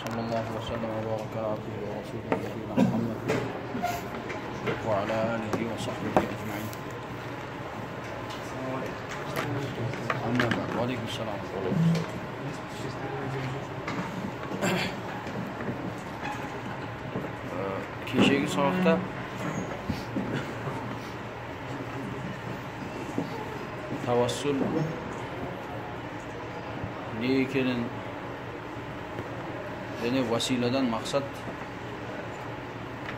وصلى الله وسلم وبارك على عبده ورسوله نبينا محمد وعلى آله وصحبه أجمعين. أما بعد. وعليكم السلام. Кешегі сабақта тавассул не екенін және василадан мақсат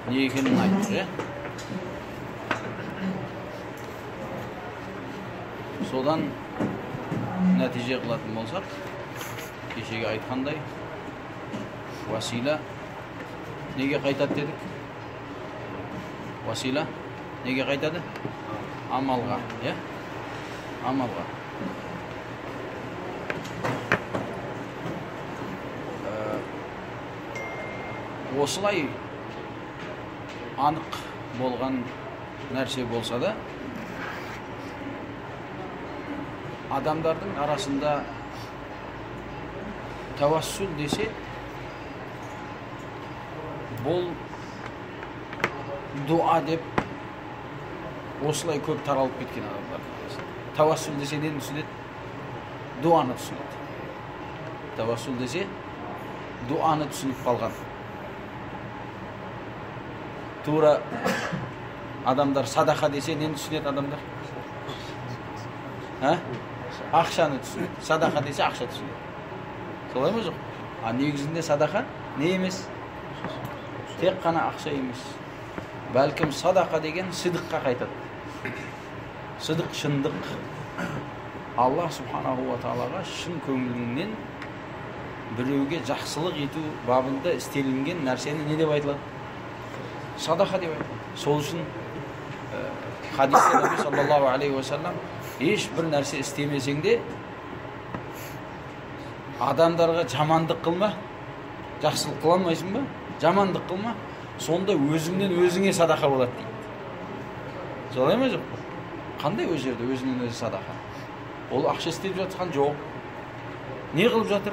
не екенін айттық, иә? Содан нәтиже қылатын болсақ, кешегі айтқандай, васила неге қайтады дедік? Васила неге қайтады? Амалға, иә? Амалға. Осылай анық болған нәрсе болса да, адамдардың арасында тавассул десе, бұл дуа деп осылай көп таралып кеткен адамдардың арасында. Тавассул десе нені түсінеді? Дуаны түсінеді. Тавассул десе дуаны түсініп қалған. Тура адамдар садақа десе нені түсінеді адамдар? А? Ақшаны түсінеді. Садақа десе ақша түсінеді. Солай ма, жоқ? А негізінде садақа не емес? Тек қана ақша емес. Бәлкім садақа деген сыдыққа қайтады. Сыдық, шындық. Аллах субханаху ва тағалаға шын көңіліңнен біреуге жақсылық ету бабында істелінген нәрсені не деп айтылады? Садақа деп айтылады. Сол үшін хадисте Нәби саллаллаху алейхи уассалам еш бір нәрсе істемесең де адамдарға жамандық қылма, жақсылық қыла алмайсың ба? Жамандық қылма, сонда өзіңнен өзіңе садақа болады дейді. Солай ма, жоқ па? Қандай ол жерде өзінен өзі садақа? Ол ақша істеп жатқан жоқ. Не қылып жатыр?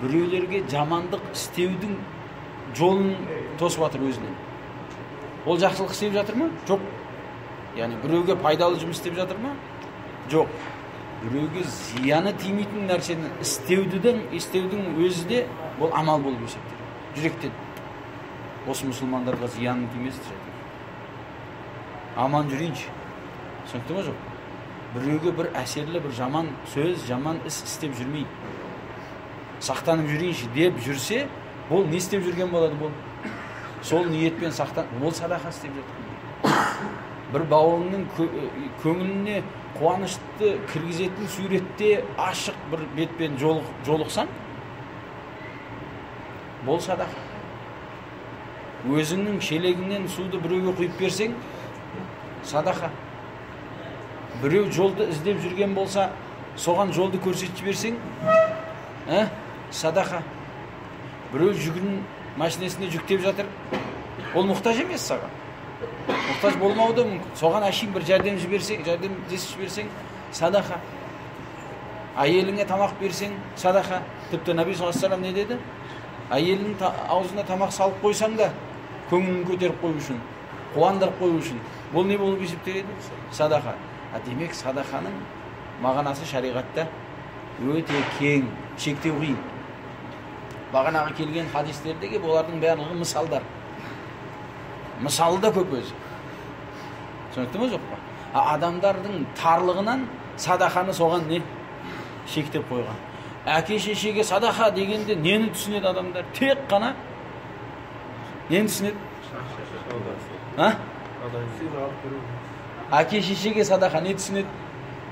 Біреулерге жамандық істеудің жолын тосып жатыр өзінен. Ол жақсылық істеп жатыр ма? Жоқ. Яғни біреуге пайдалы жұмыс істеп жатыр ма? Жоқ. Біреуге зияны тимейтін нәрсені істеудің өзі де бұл амал болып есептеледі. Жүректен. Осы мұсылмандарға зияны тимесін. Аман жүрейінші. Түсінікті ме, жоқ? Біреуге бір әсерлі, бір жаман сөз, жаман іс істеп жүрмей, сақтанып жүрейінші деп жүрсе, бұл не істеп жүрген болады бұл? Сол ниетпен сақтан, ол садақа істеп жатқан. Бір бауырыңның көңіліне қуанышты кіргізетін суретте ашық бір бетпен жолықсаң, бұл садақа. Өзіңнің шелегіңнен суды біреуге құйып берсең, садақа. Біреу жолды іздеп жүрген болса, соған жолды көрсетіп жіберсең, садақа. Біреу жүгін машинасында жүктеп жатыр, ол мұқтаж емес саған. Мұқтаж болмауы да мүмкін. Соған әшейін бір жәрдем жіберсең, жәрдемдесіп жіберсең, садақа. Әйеліңе тамақ берсең, садақа. Тіпті Нәби саллаллаху алейхи вассалам не деді? Әйелінің аузына тамақ салып қойсаң да, көңілін көтеріп қою үшін, қуандырып қою үшін, бұл не болып есептеледі? Садақа. А демек, садақаның мағынасы шариғатта өте кең, шектеу қиын. Бағанағы келген хадистердегі олардың барлығы мысалдар. Мысалы да көп өзі. Түсінікті ме, жоқ па? А адамдардың тарлығынан садақаны соған не шектеп қойған. Әке шешеге садақа дегенде нені түсінеді адамдар? Тек қана нені түсінеді? А? Әке шешеге садақа не түсінеді?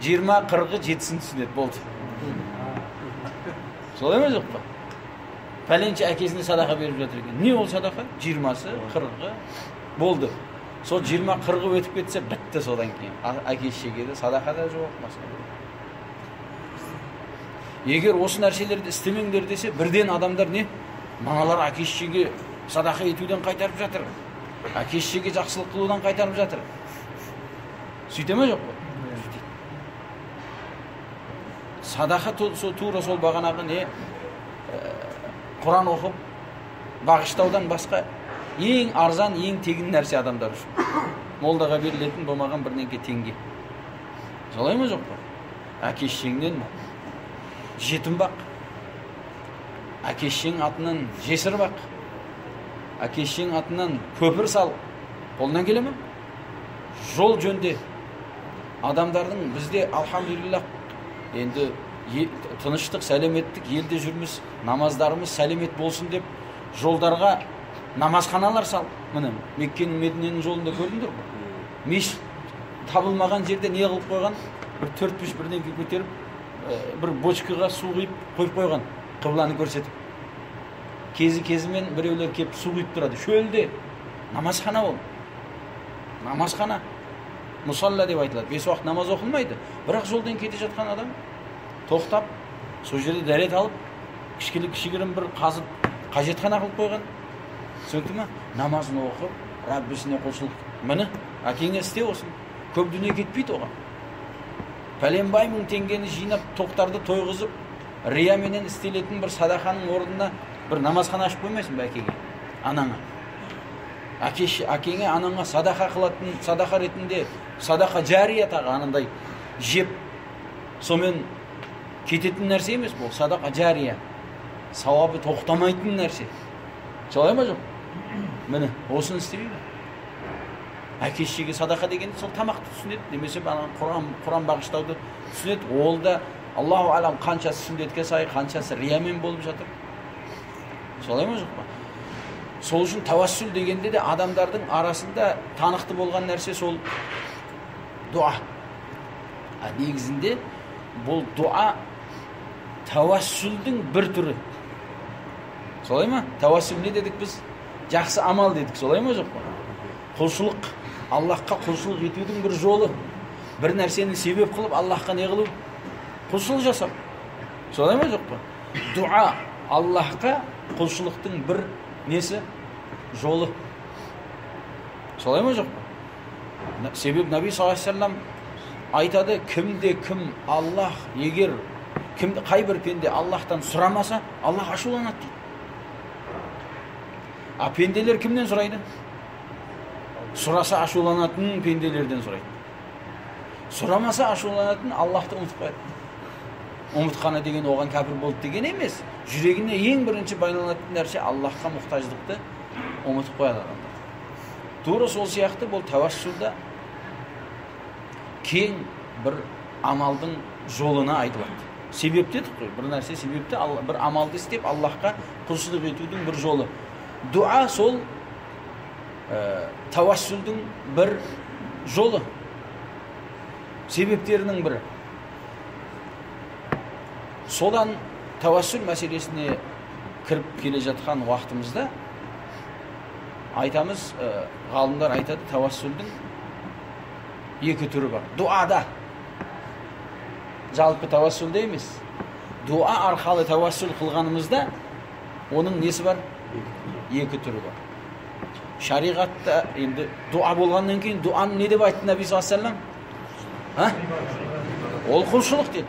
20, 40, 7-сін түсінеді, болды. Солай ма, жоқ па? Пәленше әкесіне садақа беріп жатыр екен. Не ол садақа? 20-сы, 40-ы болды. Сол 20, 40-ы өтіп кетсе, бітті содан кейін. Әке шешеге де садақа да жоқ, басқа. Егер осы нәрселерді істемеңдер десе, бірден адамдар не? Мыналар әке шешеге садақа етуден қайтарып жатыр. Әке шешеге жақсылық қылудан қайтарып жатыр. Сөйте ме, жоқ па? Садақа тура сол бағанағы не? Құран оқып, бағыштаудан басқа ең арзан, ең тегін нәрсе адамдар үшін. Молдаға берілетін болмаған бірнеке теңге. Солай ма, жоқ па? Әке шешеңнен жетім бақ, әке шешең атынан жесір бақ, әке шешең атынан көпір сал. Қолынан келе ме? Жол жөнде. Адамдардың бізде алхамдулиллах енді тыныштық, сәлеметтік елде жүрміз, намаздарымыз сәлемет болсын деп жолдарға намазханалар сал. Міне Меккенің, Мединенің жолында көрдіңдер ғой. Мешіт табылмаған жерде не қылып қойған? Бір төрт-бес бірдеңке көтеріп, бір бочкаға су құйып қойып қойған, қыбланы көрсетіп. Кезі-кезімен біреулер келіп су құйып тұрады. Шөлде намазхана ол. Намазхана. Мұсалла деп айтылады. 5 уақыт намаз оқылмайды. Бірақ жолдан кете жатқан адам тоқтап, сол жерде дәрет алып, кішігірім бір қазып қажетхана қылып қойған. Түсінікті ме? Намазын оқып, Раббісіне құлшылық. Міне, әкеңе істе осыны. Көп дүние кетпейді оған. Пәленбай мың теңгені жинап, тоқтарды тойғызып, рияменен істелетін бір садақаның орнына бір намазхана ашып қоймайсың ба әкеңе, анаңа? Әкеңе, анаңа садақа қылатын, садақа ретінде, садақа жария тағы анандай жеп, сонымен кететін нәрсе емес бұл, садақа жария. Сауабы тоқтамайтын нәрсе. Солай ма, жоқ? Міне, осыны істемей ме? Әке шешеге садақа дегенде сол тамақты түсінеді, немесе Құран бағыштауды түсінеді. Ол да Аллаху алам қаншасы сүннетке сай, қаншасы риямен болып жатыр. Солай ма, жоқ па? Сол үшін тәуассул дегенде де адамдардың арасында танықты болған нәрсе сол дуа. А негізінде бұл дуа тәуассулдің бір түрі. Солай ма? Тәуассул не дедік біз? Жақсы амал дедік, солай ма, жоқ па? Құлшылық, Аллахқа құлшылық етудің бір жолы. Бір нәрсені себеп қылып Аллахқа не қылу? Құлшылық жасау. Солай ма, жоқ па? Дуа Аллахқа құлшылықтың бір несі? Жолы. Солай ма, жоқ па? Себеп Наби саллаллаху алейхи вассалам айтады, кімде кім Аллах егер кім қай бір пенде Аллахтан сұрамаса, Аллах ашуланады дейді. А пенделер кімнен сұрайды? Сұраса ашуланатын пенделерден сұрайды. Сұрамаса ашуланатын Аллахты ұмытып қояды. Ұмытқаны деген оған кәпір болды деген емес. Жүрегіне ең бірінші байланатын нәрсе Аллахқа мұқтаждықты ұмытып қояды адамдар. Тура сол сияқты бұл тәуассулда кең бір амалдың жолына айтылады. Себеп дедік қой, бір нәрсе себепті бір амалды істеп Аллахқа құлшылық етудің бір жолы. Дуа сол тәуассулдың бір жолы, себептерінің бірі. Содан тәуассул мәселесіне кіріп келе жатқан уақытымызда айтамыз, ғалымдар айтады, тәуассулдың екі түрі бар. Дуада, жалпы тәуассулда емес, дуа арқылы тәуассул қылғанымызда оның несі бар? Екі түрі бар. Шариғатта енді дуа болғаннан кейін дуаны не деп айтты Наби саллаллаху алейхи вассалам? Ол құлшылық деді.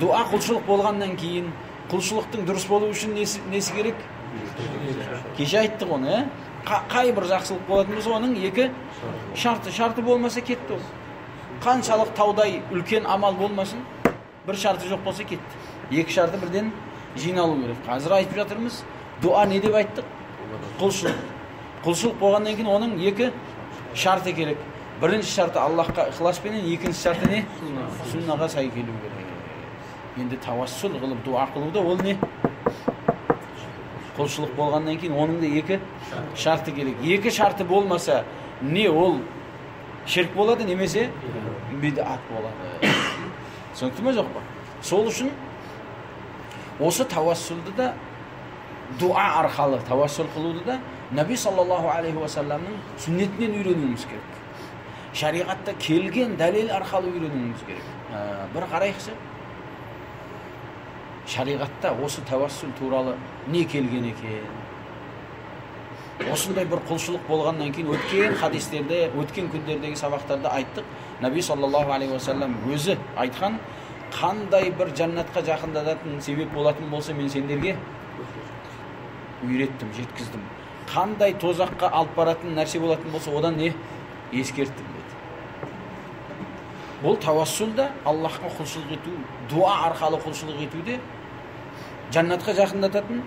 Дуа құлшылық болғаннан кейін құлшылықтың дұрыс болуы үшін несі керек? Кеше айттық оны, қай бір жақсылық болатын болса, оның екі шарты. Шарты болмаса кетті ол. Қаншалық таудай үлкен амал болмасын, бір шарты жоқ болса кетті. Екі шарты бірден жиналу керек. Қазір айтып жатырмыз, дуа не деп айттық? Құлшылық. Құлшылық болғаннан кейін оның екі шарты керек. Бірінші шарты Аллахқа ықыласпенен, екінші шарты не? Сүннаға сай келу керек. Енді тәуассул қылып дуа қылуда ол не? Құлшылық болғаннан кейін оның да екі шарты керек. Екі шарты болмаса, не ол ширк болады, немесе бидат болады. Түсінікті ме, жоқ па? Сол үшін осы тәуассулды да дуа арқылы тәуассул қылуды да Наби саллаллаху алейхи уассаламның сүннетінен үйренуіміз керек. Шариғатта келген дәлел арқылы үйренуіміз керек. Бір қарайықшы, шариғатта осы тәуассул туралы не келген екен? Осындай бір құлшылық болғаннан кейін өткен хадистерде, өткен күндердегі сабақтарда айттық. Наби саллаллаху алейхи уассалам өзі айтқан, қандай бір жәннатқа жақындататын себеп болатын болса, мен сендерге Үйреттім, жеткіздім. Қандай тозаққа алып баратын нәрсе болатын болса, одан не? Ескерттім деді. Бұл тауассул да Аллахқа құлшылық ету, дуа арқылы құлшылық ету де жәннатқа жақындататын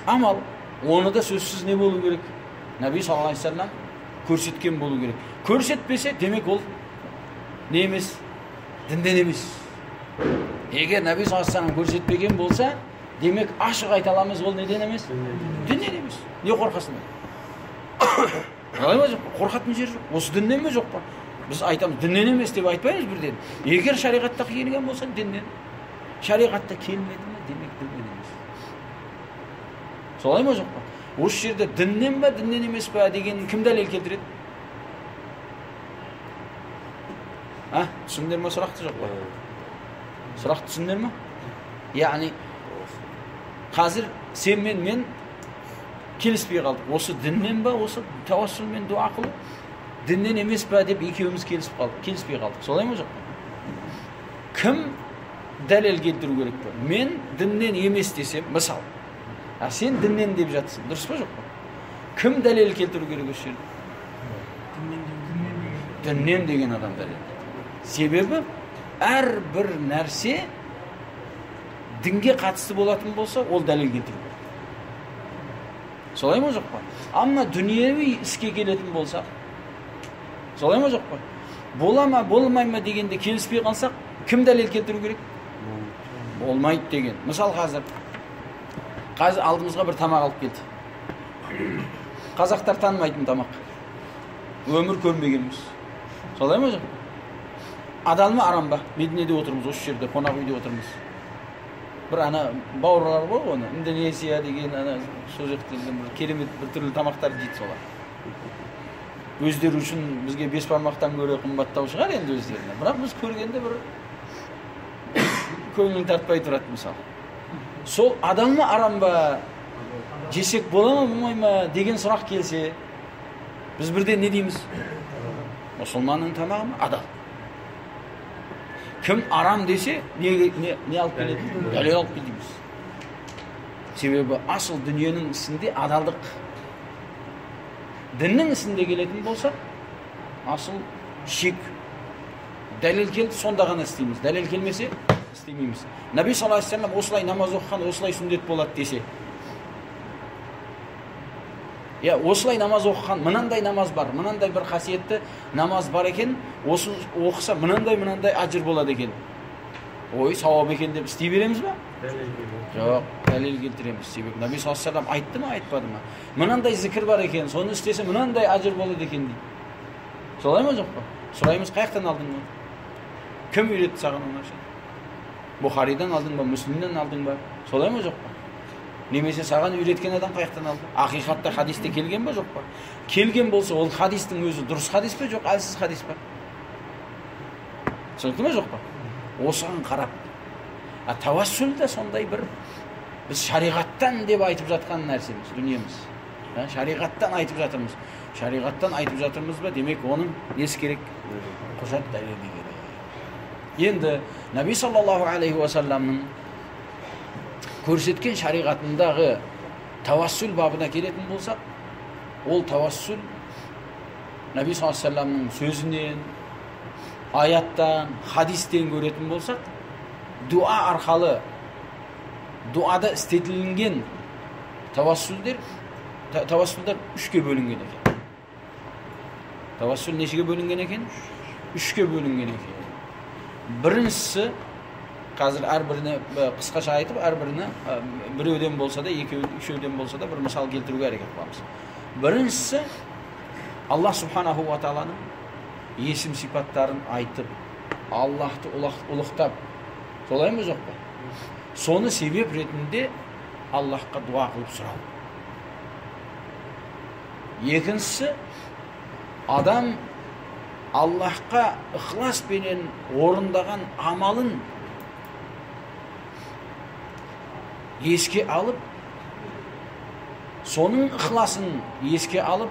амал. Оны да сөзсіз не болу керек? Нәби саллаллаху алейхи вассалам көрсеткен болу керек. Көрсетпесе, демек ол не емес? Дінден емес. Егер Нәби саллаллаху алейхи вассалам көрсетпеген болса, демек ашық айта аламыз, ол неден емес? Діннен емес. Не қорқасың? Қалай ма, жоқ па? Қорқатын жер жоқ. Осы діннен ме, жоқ па? Біз айтамыз, діннен емес деп айтпаймыз бірден. Егер шариғатта келген болса, діннен. Шариғатта келмеді ме, демек діннен емес. Солай ма, жоқ па? Осы жерде діннен ба, діннен емес па деген кім дәлел келтіреді? А, түсіндер ме сұрақты, жоқ па? Сұрақты түсіндер ме? Яғни қазір сен мен мен келіспей қалдық. Осы діннен ба, осы тауассулмен дуа қылу діннен емес па деп екеуміз келісіп қалдық, келіспей қалдық. Солай ма, жоқ па? Кім дәлел келтіру керек пе? Мен діннен емес десем, мысал, а сен діннен деп жатсың, дұрыс па, жоқ па? Кім дәлел келтіру керек осы жерде? Діннен деген адам дәлел. Себебі әрбір нәрсе дінге қатысты болатын болса, ол дәлел келтіру керек. Солай ма, жоқ па? Амма дүниеви іске келетін болса, солай ма, жоқ па? Бола ма, болмай ма дегенде келіспей қалсақ, кім дәлел келтіру керек? Болмайды деген. Мысал қазір алдымызға бір тамақ алып келді. Қазақтар танымайтын тамақ. Өмір көрмегенбіз. Солай ма, жоқ па? Адал ма, арам ба? Мединеде отырмыз, осы жерде, қонақ үйде отырмыз. Бір ана бауырлар ғой, оны Индонезия деген ана сол жақта бір керемет бір түрлі тамақтар жейді солар. Өздері үшін бізге бес бармақтан гөрі қымбаттау шығар енді өздеріне. Бірақ біз көргенде бір көңілің тартпай тұрады мысалы. Сол адал ма, арам ба, жесек бола ма, болмай ма деген сұрақ келсе, біз бірден не дейміз? Мұсылманның тамағы ма? Адал. Кім арам десе, не алып келеді? Дәлел алып кел дейміз. Себебі асыл дүниенің ісінде адалдық. Діннің ісінде келетін болса, асыл шек. Дәлел келді, сонда ғана істейміз. Дәлел келмесе, істемейміз. Нәби саллаллаху алейхи вассалам осылай намаз оқыған, осылай сүндет болады десе. Я, осылай намаз оқыған, мынандай намаз бар, мынандай бір қасиетті намаз бар екен, осы оқыса мынандай ажыр болады екен. Ой, сауап екен деп істей береміз ба? Жоқ, дәлел келтіреміз. Себебі Нәби саллаллаху алейхи вассалам айтты ма, айтпады ма? Мынандай зікір бар екен, соны істесе мынандай ажыр болады екен дейді. Солай ма, жоқ па? Сұраймыз, қаяқтан алдың оны? Кім үйретті саған оны? Бұхаридан алдың ба, Мүслимнен алдың ба? Солай ма, жоқ па? Немесе саған үйреткен адам қаяқтан алды? Ақиқатта хадисте келген бе, жоқ па? Келген болса, ол хадистің өзі дұрыс хадис пе, жоқ әлсіз хадис па? Түсінікті ме, жоқ па? Осыған қарап. А тауассул да сондай бір біз шариғаттан деп айтып жатқан нәрсеміз, дүниеміз. Шариғаттан айтып жатырмыз. Шариғаттан айтып жатырмыз ба, демек оның несі керек? Құжат дәлелі керек. Енді Нәби саллаллаху алейхи уассаламның көрсеткен шариғатындағы тауассул бабына келетін болсақ, ол тауассул Нәби саллаллаху алейхи уассаламның сөзінен, аяттан, хадистен көретін болсақ, дуа арқылы, дуада істетілген тауассулдар үшке бөлінген екен. Тауассул нешеге бөлінген екен? Үшке бөлінген екен. Біріншісі, қазір әрбіріне қысқаша айтып, әрбіріне біреуден болса да, екеу, үшеуден болса да бір мысал келтіруге әрекет қыламыз. Біріншісі, Аллах субханаху ва тағаланың есім сипаттарын айтып, Аллахты ұлықтап, солай ма, жоқ па? Соны себеп ретінде Аллахқа дуа қылып сұрау. Екіншісі, адам Аллахқа ықыласпенен орындаған амалын еске алып, соның ықыласын еске алып,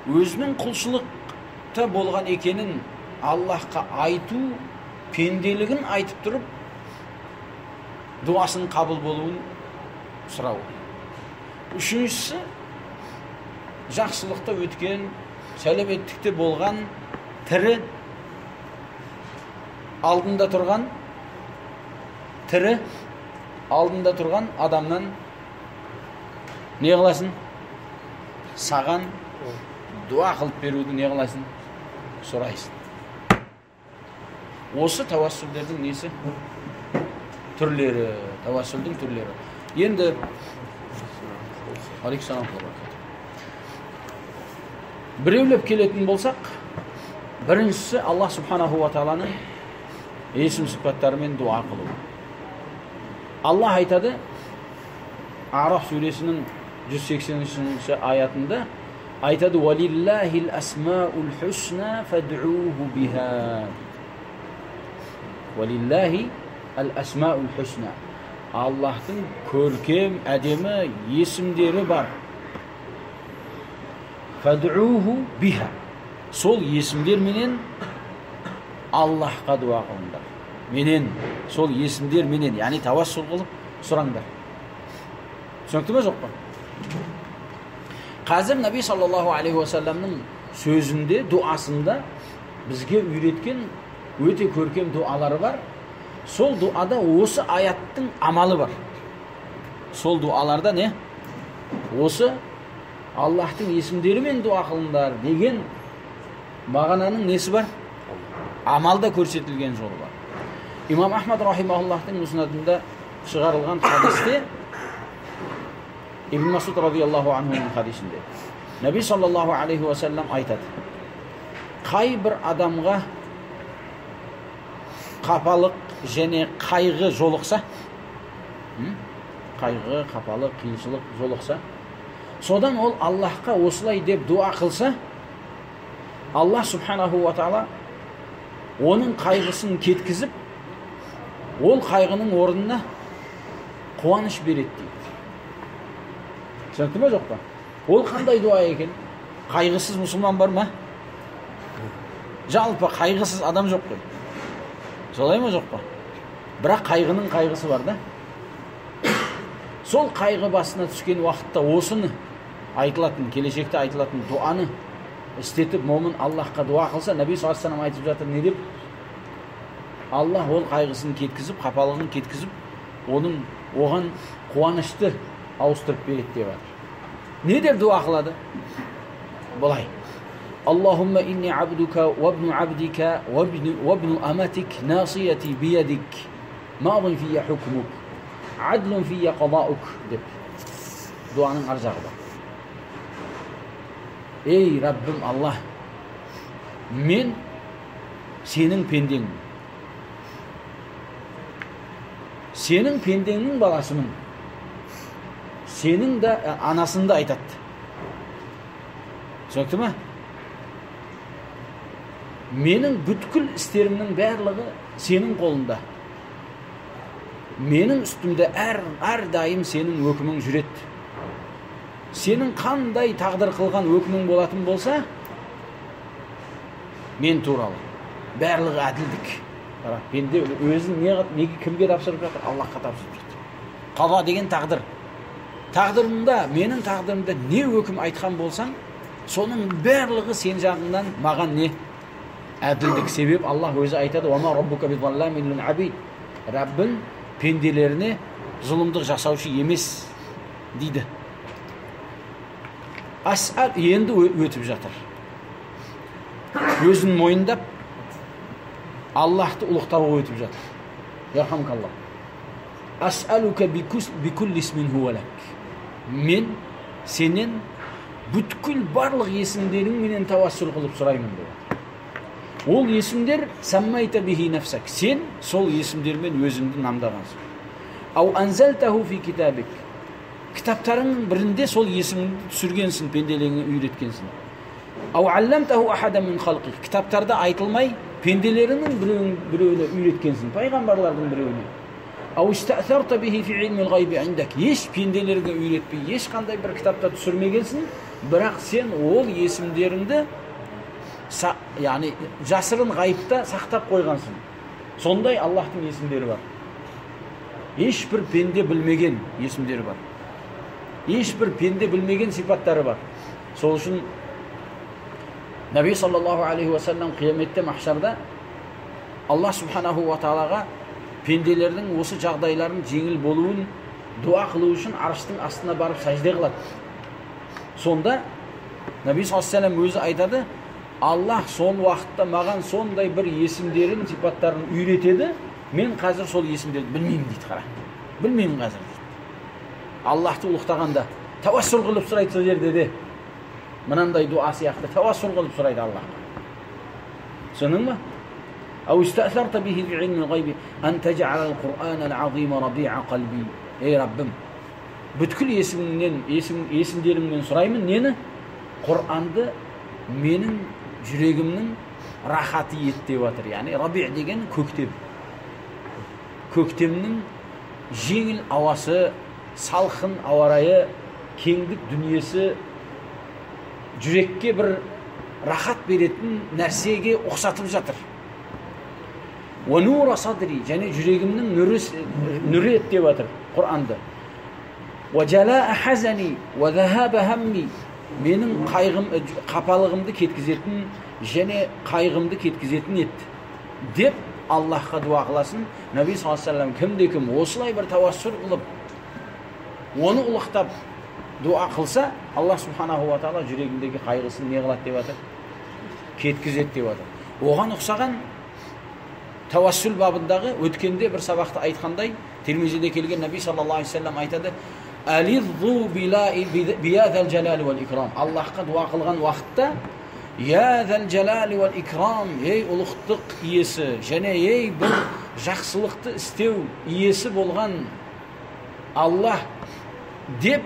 өзінің құлшылықта болған екенін Аллахқа айту, пенделігін айтып тұрып, дуасының қабыл болуын сұрау. Үшіншісі, жақсылықта өткен, сәлеметтікте болған, тірі алдында тұрған, тірі алдында тұрған адамнан не қыласың? Саған дуа қылып беруді не қыласың? Сұрайсың. Осы тауассулдердің несі? Түрлері, тауассулдың түрлері. Енді алейкум. Біреулеп келетін болсақ, біріншісі Аллах субханаху ва тағаланың есім сипаттарымен дуа қылу. Аллах айтады, Араф сүресінің 180-ші аятында айтады: «Уалиллахил асмаул хусна фад'уху биха». Уалиллахи ал асмаул хусна. Аллахтың көркем, әдемі есімдері бар. Фад'уху биха. Сол есімдерменен Аллахқа дуа қылыңдар. Менен, сол есімдерменен, яғни тавассул қылып сұраңдар. Түсінікті ме, жоқ па? Қазір Наби саллаллаху алейхи уассаламның сөзінде, дуасында бізге үйреткен өте көркем дуалары бар. Сол дуада осы аяттың амалы бар. Сол дуаларда не? Осы Аллахтың есімдерімен дуа қылыңдар деген мағынаның несі бар? Амалда көрсетілген жолы бар. Имам Ахмад рахимахуллахтың муснадында шығарылған хадисте, Ибн Масуд радиаллаху анхуның хадисінде Наби саллаллаху алейхи уассалам айтады: қай бір адамға қапалық және қайғы жолықса, қайғы, қапалық, қиыншылық жолықса, содан ол Аллахқа осылай деп дуа қылса, Аллах субханаху ва тағала оның қайғысын кеткізіп, ол қайғының орнына қуаныш береді дейді. Түсінікті ме, жоқ па? Ол қандай дуа екен? Қайғысыз мұсылман бар ма? Жалпы қайғысыз адам жоқ қой. Солай ма, жоқ па? Бірақ қайғының қайғысы бар да. Сол қайғы басына түскен уақытта осыны айтылатын, келешекте айтылатын дуаны істетіп, момын Аллахқа дуа қылса, Наби саллаллаху алейхи вассалам айтып жатыр, не деп? Аллах ол қайғысын кеткізіп, қапалығын кеткізіп, оның оған қуанышты ауыстырып береді деп жатыр. Не деп дуа қылады? Былай: Аллахумма инни абдука ва ибну абдика ва ибну аматик насияти биядик мадин фия хукмук адлун фия қадаук деп дуаның ар жағы бар. Ей Раббым Аллах, мен сенің пендеңмін, сенің пендеңнің баласымын, сенің де анасын да айтады. Түсінікті ме? Менің бүткіл істерімнің барлығы сенің қолында. Менің үстімде әрдайым сенің өкімің жүреді. Сенің қандай тағдыр қылған өкімің болатын болса, мен туралы барлығы әділдік. Бірақ пенде өзін неге кімге тапсырып жатыр? Аллахқа тапсырып жатыр. Қала деген тағдыр. Тағдырымда, менің тағдырымда не өкім айтқан болсаң, соның барлығы сен жағыңнан маған не? Әділдік. Себеп Аллах өзі айтады: «Уама раббука бизалламин лил абид». Раббың пенделеріне зұлымдық жасаушы емес дейді. Асал енді өтіп жатыр. Өзін мойындап, Аллахты ұлықтауға өтіп жатыр. Ярхамкаллах. Асалука бикулли исмин хуа лак. Мен сенен бүткіл барлық есімдеріңменен тавассул қылып сұраймын деп жатыр. Ол есімдер саммайта бихи нафсак. Сен сол есімдермен өзіңді намдағансың. Ау анзалтаху фи китабик. Кітаптарыңның бірінде сол есімді түсіргенсің, пенделеріңе үйреткенсің. Ау алламтаху ахадан мин халқик. Кітаптарда айтылмай, пенделеріңнің біреуіне үйреткенсің, пайғамбарлардың біреуіне. Ау истәсарта бихи фи илмил ғайби индак. Еш пенделерге үйретпей, ешқандай бір кітапта түсірмегенсің, бірақ сен ол есімдеріңді яғни жасырын ғайыпта сақтап қойғансың. Сондай Аллахтың есімдері бар. Ешбір пенде білмеген есімдері бар. Ешбір пенде білмеген сипаттары бар. Сол үшін Нәби саллаллаху алейхи уассалам қияметте махшарда Аллах субханаху уа тағалаға пенделердің осы жағдайларын жеңіл болуын дуа қылу үшін арыштың астына барып сәжде қылады. Сонда Нәби саллаллаху алейхи уассалам өзі айтады, Аллах сол уақытта маған сондай бір есімдерін, сипаттарын үйретеді, мен қазір сол есімдерді білмеймін дейді, қара. Білмеймін қазір дейді. Аллахты ұлықтағанда тәуассул қылып сұрайды сол жерде де. Мынандай дуа сияқты тәуассул қылып сұрайды Аллахқа. Түсіндің ба? Ау истәсәрта бихи фи илмил ғайби ан тәжәләл Құран әл-азим рабиа қалби. Ей Раббым, бүткіл есіміңнен, есімдеріңнен сұраймын нені? Құранды менің жүрегімнің рахаты ет деп жатыр. Яғни раби деген көктем. Көктемнің жеңіл ауасы, салқын ауа райы, кеңдік дүниесі жүрекке бір рахат беретін нәрсеге ұқсатып жатыр. Уа нура садри, және жүрегімнің нұры ет деп жатыр Құранды. Уа жалаа хазани уа захаба хамми, менің қайғым, қапалығымды кеткізетін және қайғымды кеткізетін ет деп Аллахқа дуа қыласын. Нәби саллаллаху алейхи уассалам кімде кім осылай бір тәуассул қылып, оны ұлықтап дуа қылса, Аллах субханаху ва тағала жүрегіндегі қайғысын не қылады деп жатыр? Кеткізеді деп жатыр. Оған ұқсаған тәуассул бабындағы өткенде бір сабақта айтқандай, Тирмизиде келген Нәби саллаллаху алейхи уассалам айтады: «Ализзу бия зал жалали вал икрам». Аллахқа дуа қылған уақытта «Я зал жалали вал икрам», ей ұлықтық иесі және ей бір жақсылықты істеу иесі болған Аллах деп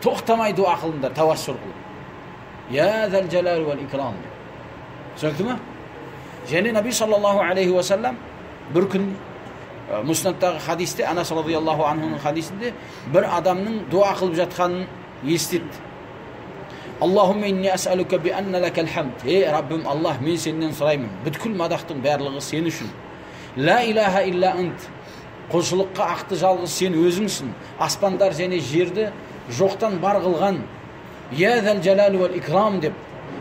тоқтамай дуа қылыңдар, тәуассул қылып. «Я зал жалали вал икрам». Түсінікті ме? Және Нәби саллаллаху алейхи уассалам бір күн Муснадтағы хадисте, Анас радиаллаху анхуның хадисінде бір адамның дуа қылып жатқанын естеді. Аллахумма инни ас'алука би анна лакал хамд. Ей Раббым Аллах, мен сенен сұраймын. Бүткіл мадақтың барлығы сен үшін. Ла илаха илля ант. Құлшылыққа ақты жалғыз сен өзіңсің. Аспандар және жерді жоқтан бар қылған. Я зал жалали вал икрам деп,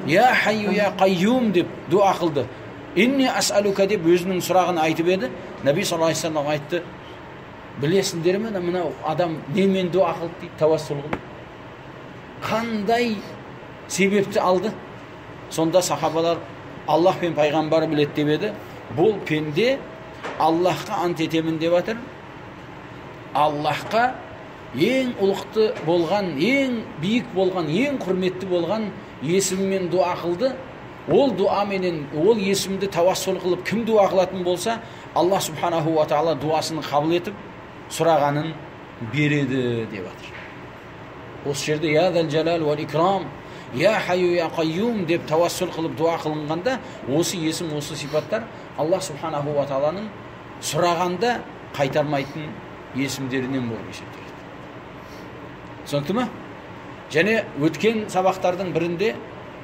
я хайю я қайюм деп дуа қылды. Инни ас'алука деп өзінің сұрағын айтып еді. Нәби саллаллаху алейхи уассалам айтты: білесіңдер ме, мынау адам немен дуа қылды дейді, тәуассул қылды. Қандай себепті алды? Сонда сахабалар Аллах пен пайғамбар біледі деп еді. Бұл пенде Аллахқа ант етемін деп жатыр. Аллахқа ең ұлықты болған, ең биік болған, ең құрметті болған есімімен дуа қылды. Ол дуаменен, ол есімді тәуассул қылып кім дуа қылатын болса, Аллах субханаху ва тағала дуасын қабыл етіп, сұрағанын береді деп жатыр. Осы жерде я зал жалал вал икрам, я хайю я қайюм деп тәуассул қылып дуа қылынғанда, осы есім, осы сипаттар Аллах субханаху ва тағаланың сұрағанда қайтармайтын есімдерінен болып есептеледі. Түсінікті ме? Және өткен сабақтардың бірінде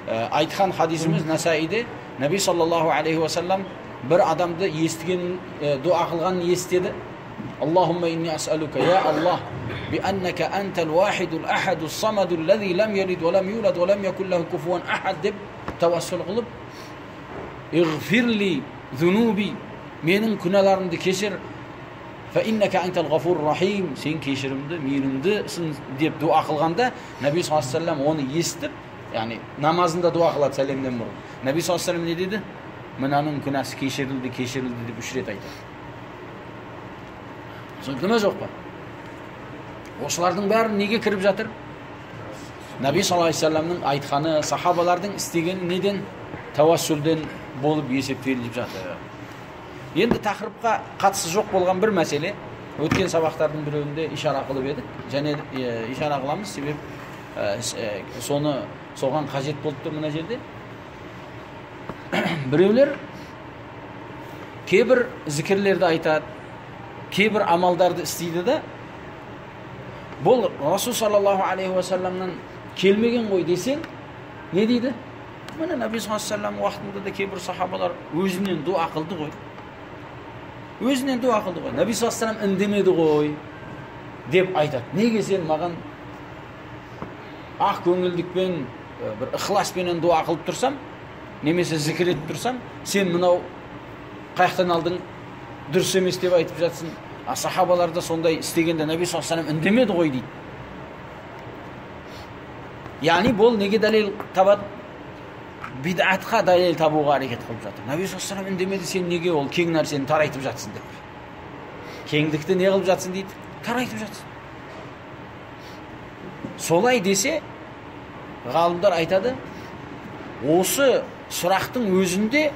айтқан хадисіміз Насаиде Нәби саллаллаху алейхи уассалам бір адамды естіген, дуа қылғанын естеді. Аллахумма инни ас'алука я Аллах би аннака антал вахидул ахадус самадул лази лам ялид ва лам юлад ва лам якул лаху куфуан ахад деп тәуассул қылып, иғфирли зунуби, менің күнәларымды кешір, фа иннака антал ғафур рахим, сен кешірімді, мейірімдісің деп дуа қылғанда, Нәби саллаллаху алейхи уассалам оны естіп, яғни намазында дуа қылады сәлемнен бұрын. Нәби саллаллаху алейхи уассалам не деді? Мынаның күнәсі кешірілді, кешірілді деп үш рет айтады. Түсінікті ме, жоқ па? Осылардың бәрі неге кіріп жатыр? Нәби саллаллаху алейхи уассаламның айтқаны, сахабалардың істегені неден? Тәуассулден болып есептеліп жатыр. Енді тақырыпқа қатысы жоқ болған бір мәселе, өткен сабақтардың біреуінде ишара қылып едік, және ишара қыламыз, себеп соны соған қажет болып тұр мына жерде. Біреулер кейбір зікірлерді айтады, кейбір амалдарды істейді да, бұл Расул саллаллаху алейхи уассаламнан келмеген ғой десең, не дейді? Міне Нәби саллаллаху алейхи уассалам уақытында да кейбір сахабалар өзінен дуа қылды ғой. Өзінен дуа қылды ғой. Нәби саллаллаху алейхи уассалам үндемеді ғой Деп айтады. Неге сен маған ақ көңілдікпен, бір ықыласпенен дуа қылып тұрсам, немесе зікір етіп тұрсам, сен мынау қаяқтан алдың, дұрыс емес деп айтып жатсың. А сахабалар да сондай істегенде Нәби саллаллаху алейхи вассалам үндемеді ғой дейді. Яғни бұл неге дәлел табады? Бидатқа дәлел табуға әрекет қылып жатыр. Нәби саллаллаху алейхи вассалам үндемеді, сен неге ол кең нәрсені тарайтып жатсың деп. Кеңдікті не қылып жатсың дейді? Тарайтып жатсың. Солай десе, ғалымдар айтады, осы сұрақтың өзінде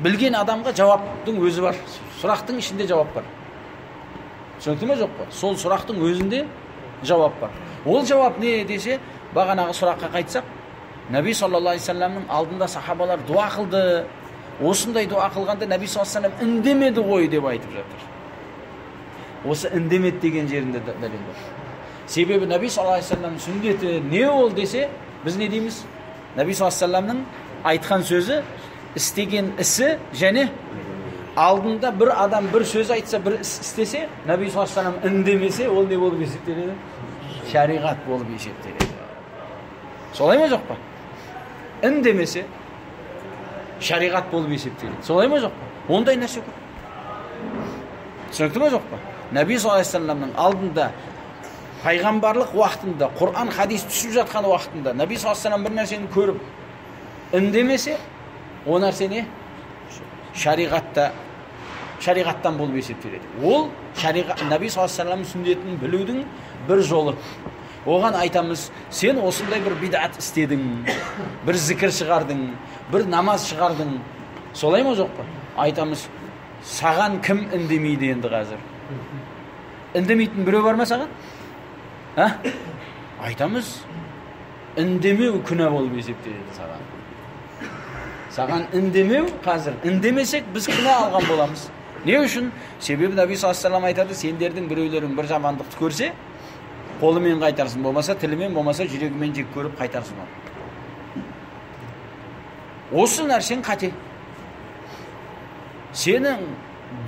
білген адамға жауаптың өзі бар. Сұрақтың ішінде жауап бар. Түсінікті ме, жоқ па? Сол сұрақтың өзінде жауап бар. Ол жауап не десе, бағанағы сұраққа қайтсақ, Нәби саллаллаху алейхи вассаламның алдында сахабалар дуа қылды. Осындай дуа қылғанда Нәби саллаллаху алейхи вассалам үндемеді ғой деп айтып жатыр. Осы үндемеді деген жерінде дәлел бар. Себебі Нәби саллаллаху алейхи вассаламның сүннеті не ол десе, біз не дейміз? Нәби саллаллаху алейхи вассаламның айтқан сөзі, істеген ісі, және алдында бір адам бір сөз айтса, бір іс істесе, Нәби саллаллаху алейхи вассалам үндемесе, ол не болып есептеледі? Шариғат болып есептеледі. Солай ма, жоқ па? Үндемесе шариғат болып есептеледі. Солай ма, жоқ па? Ондай нәрсе көп. Түсінікті ме, жоқ па? Нәби саллаллаху алейхи вассаламның алдында пайғамбарлық уақытында, Құран хадис түсіп жатқан уақытында Нәби саллаллаху алейхи вассалам бір нәрсені көріп үндемесе, о нәрсе не? Шариғатта, шариғаттан болып есептеледі. Ол шариғат, Нәби саллаллаху алейхи вассаламның сүннетін білудің бір жолы. Оған айтамыз, сен осындай бір бидат істедің, бір зікір шығардың, бір намаз шығардың. Солай ма, жоқ па? Айтамыз, саған кім үндемейді енді қазір? Үндемейтін біреу бар ма саған? А? Айтамыз, үндемеу күнә болып есептеледі саған. Саған үндемеу қазір, үндемесек біз күнә алған боламыз. Не үшін? Себебі Нәби саллаллаху алейхи вассалам айтады, сендердің біреулерің бір жамандықты көрсе, қолымен қайтарсын, болмаса тілімен, болмаса жүрегімен жек көріп қайтарсын оны. Осы нәрсең қате. Сенің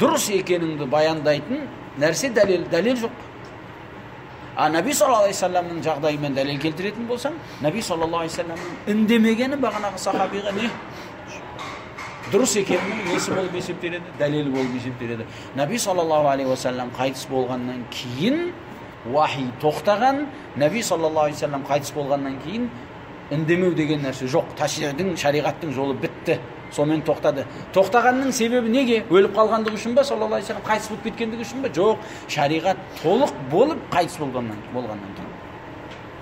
дұрыс екеніңді баяндайтын нәрсе дәлел, дәлел жоқ. А Нәби саллаллаху алейхи вассаламның жағдайымен дәлел келтіретін болсаң, Нәби саллаллаху алейхи вассаламның үндемегені бағанағы сахабиға не? Дұрыс екенінің несі болып есептеледі? Дәлел болып есептеледі. Нәби саллаллаху алейхи вассалам қайтыс болғаннан кейін уахи тоқтаған, Нәби саллаллаху алейхи вассалам қайтыс болғаннан кейін үндемеу деген нәрсе жоқ. Ташриғдың, шариғаттың жолы бітті. Сонымен тоқтады. Тоқтағанның себебі неге? Өліп қалғандығы үшін ба? Саллаллаху алейхи вассалам қайтыс болып кеткендігі үшін ба? Жоқ. Шариғат толық болып қайтыс болғаннан кейін.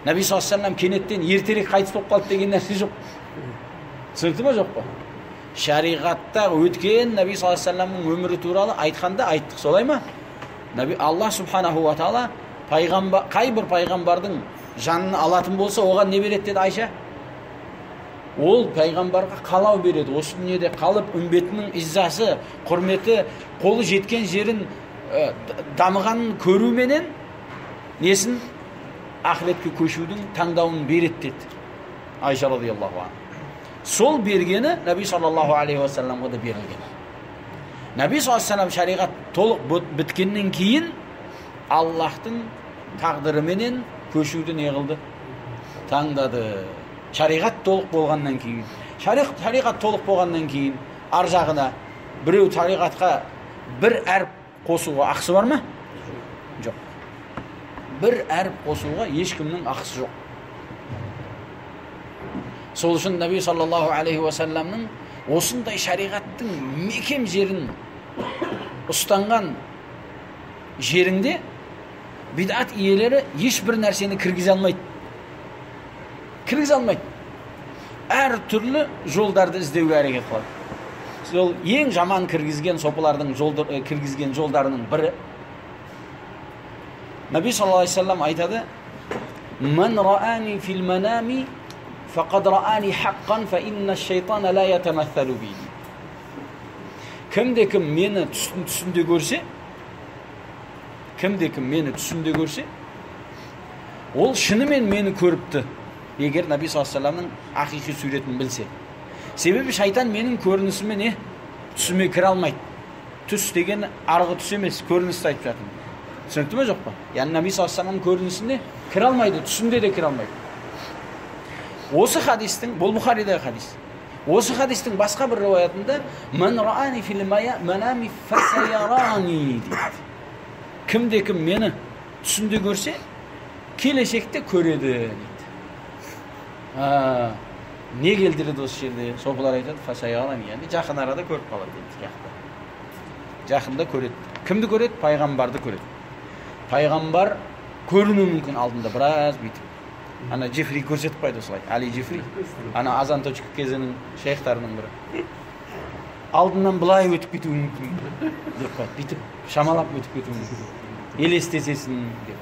Нәби саллаллаху алейхи вассалам кенеттен ертерек қайтыс болып қалды деген нәрсе жоқ. Түсінікті ме, жоқ па? Шариғатта өткен Нәби саллаллаху алейхи вассаламның өмірі туралы айтқанда айттық, солай ма? Нәби Аллах субханаху ва тағала пайғамбар, қай бір пайғамбардың жанын алатын болса, оған не береді деді Айша? Ол пайғамбарға қалау береді. Осы дүниеде қалып, үмбетінің иззасы, құрметі, қолы жеткен жерін дамығанын көруменен несін ақыретке көшудің таңдауын береді деді Айша радиаллаху анха. Сол бергені Нәби саллаллаху алейхи уассаламға да берілген. Нәби саллаллаху алейхи уассалам шариғат толық біткеннен кейін Аллахтың тағдырыменен көшуді не қылды? Таңдады. Шариғат толық болғаннан кейін, шариғат толық болғаннан кейін ар жағына біреу шариғатқа бір әріп қосуға ақысы бар ма? Жоқ. Бір әріп қосуға ешкімнің ақысы жоқ. Сол үшін Нәби саллаллаху алейхи уассаламның осындай шариғаттың мекем жерін ұстанған жерінде бидат иелері ешбір нәрсені кіргізе алмайды. Кіргізе алмайды. Әр түрлі жолдарды іздеуге әрекет қылады. Сол ең жаман кіргізген сопылардың кіргізген жолдарының бірі. Нәби саллаллаху алейхи уассалам айтады: "Ман раани фил манами фақад раани хаққан фа инна шайтана ла ятамассалу би". Кімде кім мені түсінде көрсе, кімде кім мені түсінде көрсе, ол шынымен мені көріпті. Егер Нәби саллаллаху алейхи уассаламның ақиқи суретін білсе. Себебі шайтан менің көрінісіме не? Түсіме кіре алмайды. Түс деген арғы түс емес, көріністі айтып жатырмын. Түсінікті ме, жоқ па? Яғни Нәби саллаллаху алейхи вассаламның көрінісіне кіре алмайды, түсінде де кіре алмайды. Осы хадистің, бұл Бұхаридегі хадис. Осы хадистің басқа бір риуаятында «Ман раани фил манами фасаярани» дейді. Кімде кім мені түсінде көрсе, келешекте көреді дейді. Не келтіреді осы жерде? Сопылар айтады, фасаярани, яғни жақын арада көріп қалады дейді. Жақында көреді. Кімді көреді? Пайғамбарды көреді. Пайғамбар көрінуі мүмкін алдында біраз бүйтіп. Ана Джеффри көрсетіп қойды осылай. Али Джеффри. Ана азан точка кезінің шейхтарының бірі. Алдынан былай өтіп кетуі мүмкін деп қояды. Бүйтіп шамалап өтіп кетуі мүмкін. Елестетесің деп.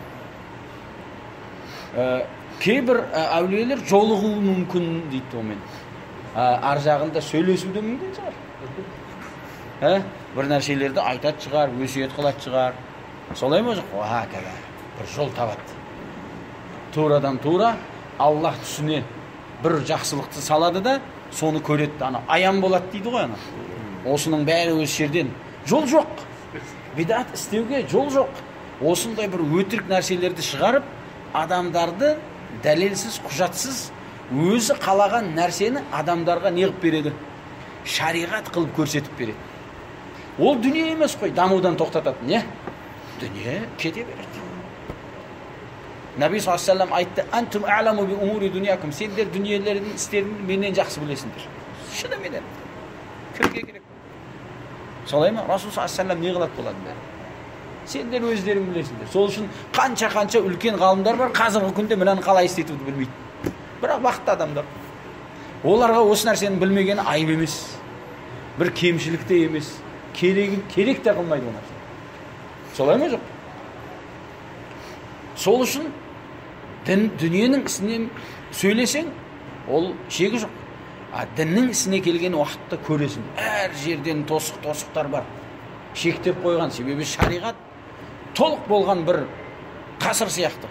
Кейбір әулиелер жолығуы мүмкін дейді онымен. Ар жағында сөйлесу де мүмкін шығар. Бір нәрселерді айтады шығар, өсиет қылады шығар. Солай ма, жоқ? Бір жол табады. Турадан тура Аллах түсіне бір жақсылықты салады да, соны көреді. Ана аян болады дейді ғой ана. Осының бәрі өз жерден. Жол жоқ. Бидат істеуге жол жоқ. Осындай бір өтірік нәрселерді шығарып, адамдарды дәлелсіз, құжатсыз өзі қалаған нәрсені адамдарға не қылып береді? Шариғат қылып көрсетіп береді. Ол дүние емес қой, дамудан тоқтататын, не? Дүние кете береді. Нәби саллаллаху алейхи вассалам айтты: «Антум а'ламу би умури дуньякум». Сендер дүниелердің істерін менен жақсы білесіңдер. Шынымен. Кімге керек? Солай ма? Расул саллаллаху алейхи вассалам не қылады бұлардың бәрін? Сендер өздерің білесіңдер. Сол үшін қанша-қанша үлкен ғалымдар бар, қазіргі күнде мынаны қалай істетуді білмейді. Бірақ бақытты адамдар. Оларға осы нәрсені білмегені айып емес. Бір кемшілік те емес. Керек те қылмайды ол нәрсе. Солай ма, жоқ? Сол үшін дүниенің ісінен сөйлесең, ол шегі жоқ. А діннің ісіне келген уақытта көресің. Әр жерден тосық-тосықтар бар. Шектеп қойған, себебі шариғат толық болған бір қасыр сияқты,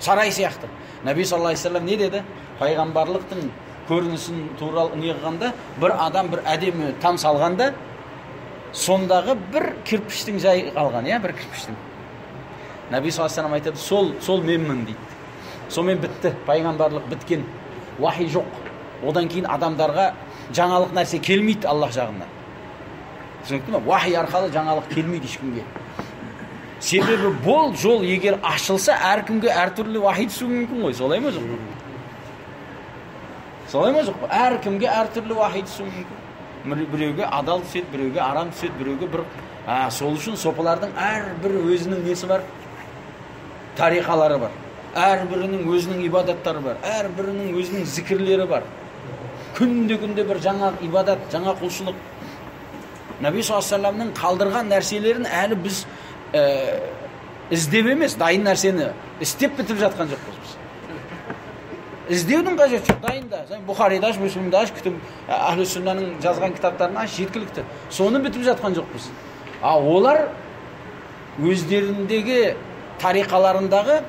сарай сияқты. Нәби саллаллаху алейхи вассалам не деді? Пайғамбарлықтың көрінісін туралы не қылғанда, бір адам бір әдемі там салғанда, сондағы бір кірпіштің жайы қалған, иә, бір кірпіштің. Нәби саллаллаху алейхи вассалам айтады, сол менмін дейді. Сонымен бітті, пайғамбарлық біткен, уахи жоқ. Одан кейін адамдарға жаңалық нәрсе келмейді Аллах жағынан. Түсінікті ме? Уахи арқылы жаңалық келмейді ешкімге. Себебі бұл жол егер ашылса, әркімге әртүрлі уахи түсуі мүмкін ғой. Солай ма, жоқ па? Солай ма, жоқ па? Әркімге әртүрлі уахи түсуі мүмкін. Біреуге адал түседі, біреуге арам түседі, біреуге бір. Сол үшін сопылардың әрбір өзінің несі бар? Тариқалары бар. Әрбірінің өзінің ибадаттары бар. Әрбірінің өзінің зікірлері бар. Күнде-күнде бір жаңа ибадат, жаңа құлшылық. Нәби саллаллаху алейхи вассаламның қалдырған нәрселерін әлі біз іздеп емес, дайын нәрсені істеп бітіп жатқан жоқпыз біз. Іздеудің қажеті жоқ, дайын да. Сен Бұхариді аш, Мүслімді аш, күтіп Ахлю Сүннаның жазған кітаптарын аш, жеткілікті. Соны бітіп жатқан жоқпыз. А олар өздеріндегі тариқаларындағы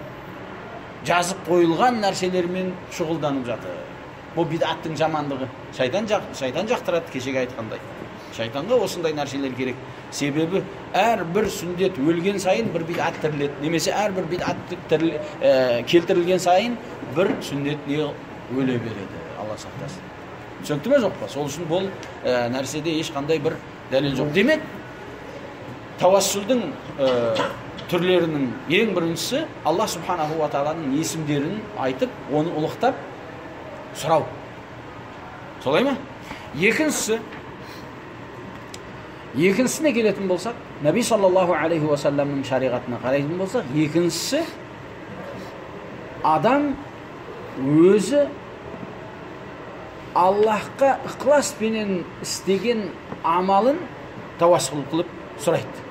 жазып қойылған нәрселермен шұғылданып жатыр. Бұл бидаттың жамандығы. Шайтан жақтырады, кешегі айтқандай. Шайтанға осындай нәрселер керек. Себебі әрбір сүндет өлген сайын бір бидат тіріледі. Немесе әрбір бидат келтірілген сайын бір сүндет не өле береді. Алла сақтасын. Түсінікті ме, жоқ па? Сол үшін бұл нәрседе ешқандай бір дәлел жоқ. Демек, тауассулдың түрлерінің ең біріншісі Алла субханаху ва тағаланың есімдерін айтып, оны ұлықтап сұрау. Солай ма? Екіншісіне келетін болсақ, Нәби саллаллаху алейхи уассаламның шариғатына қарайтын болсақ, екіншісі адам өзі Аллахқа ықыласпенен істеген амалын тауассул қылып сұрайды.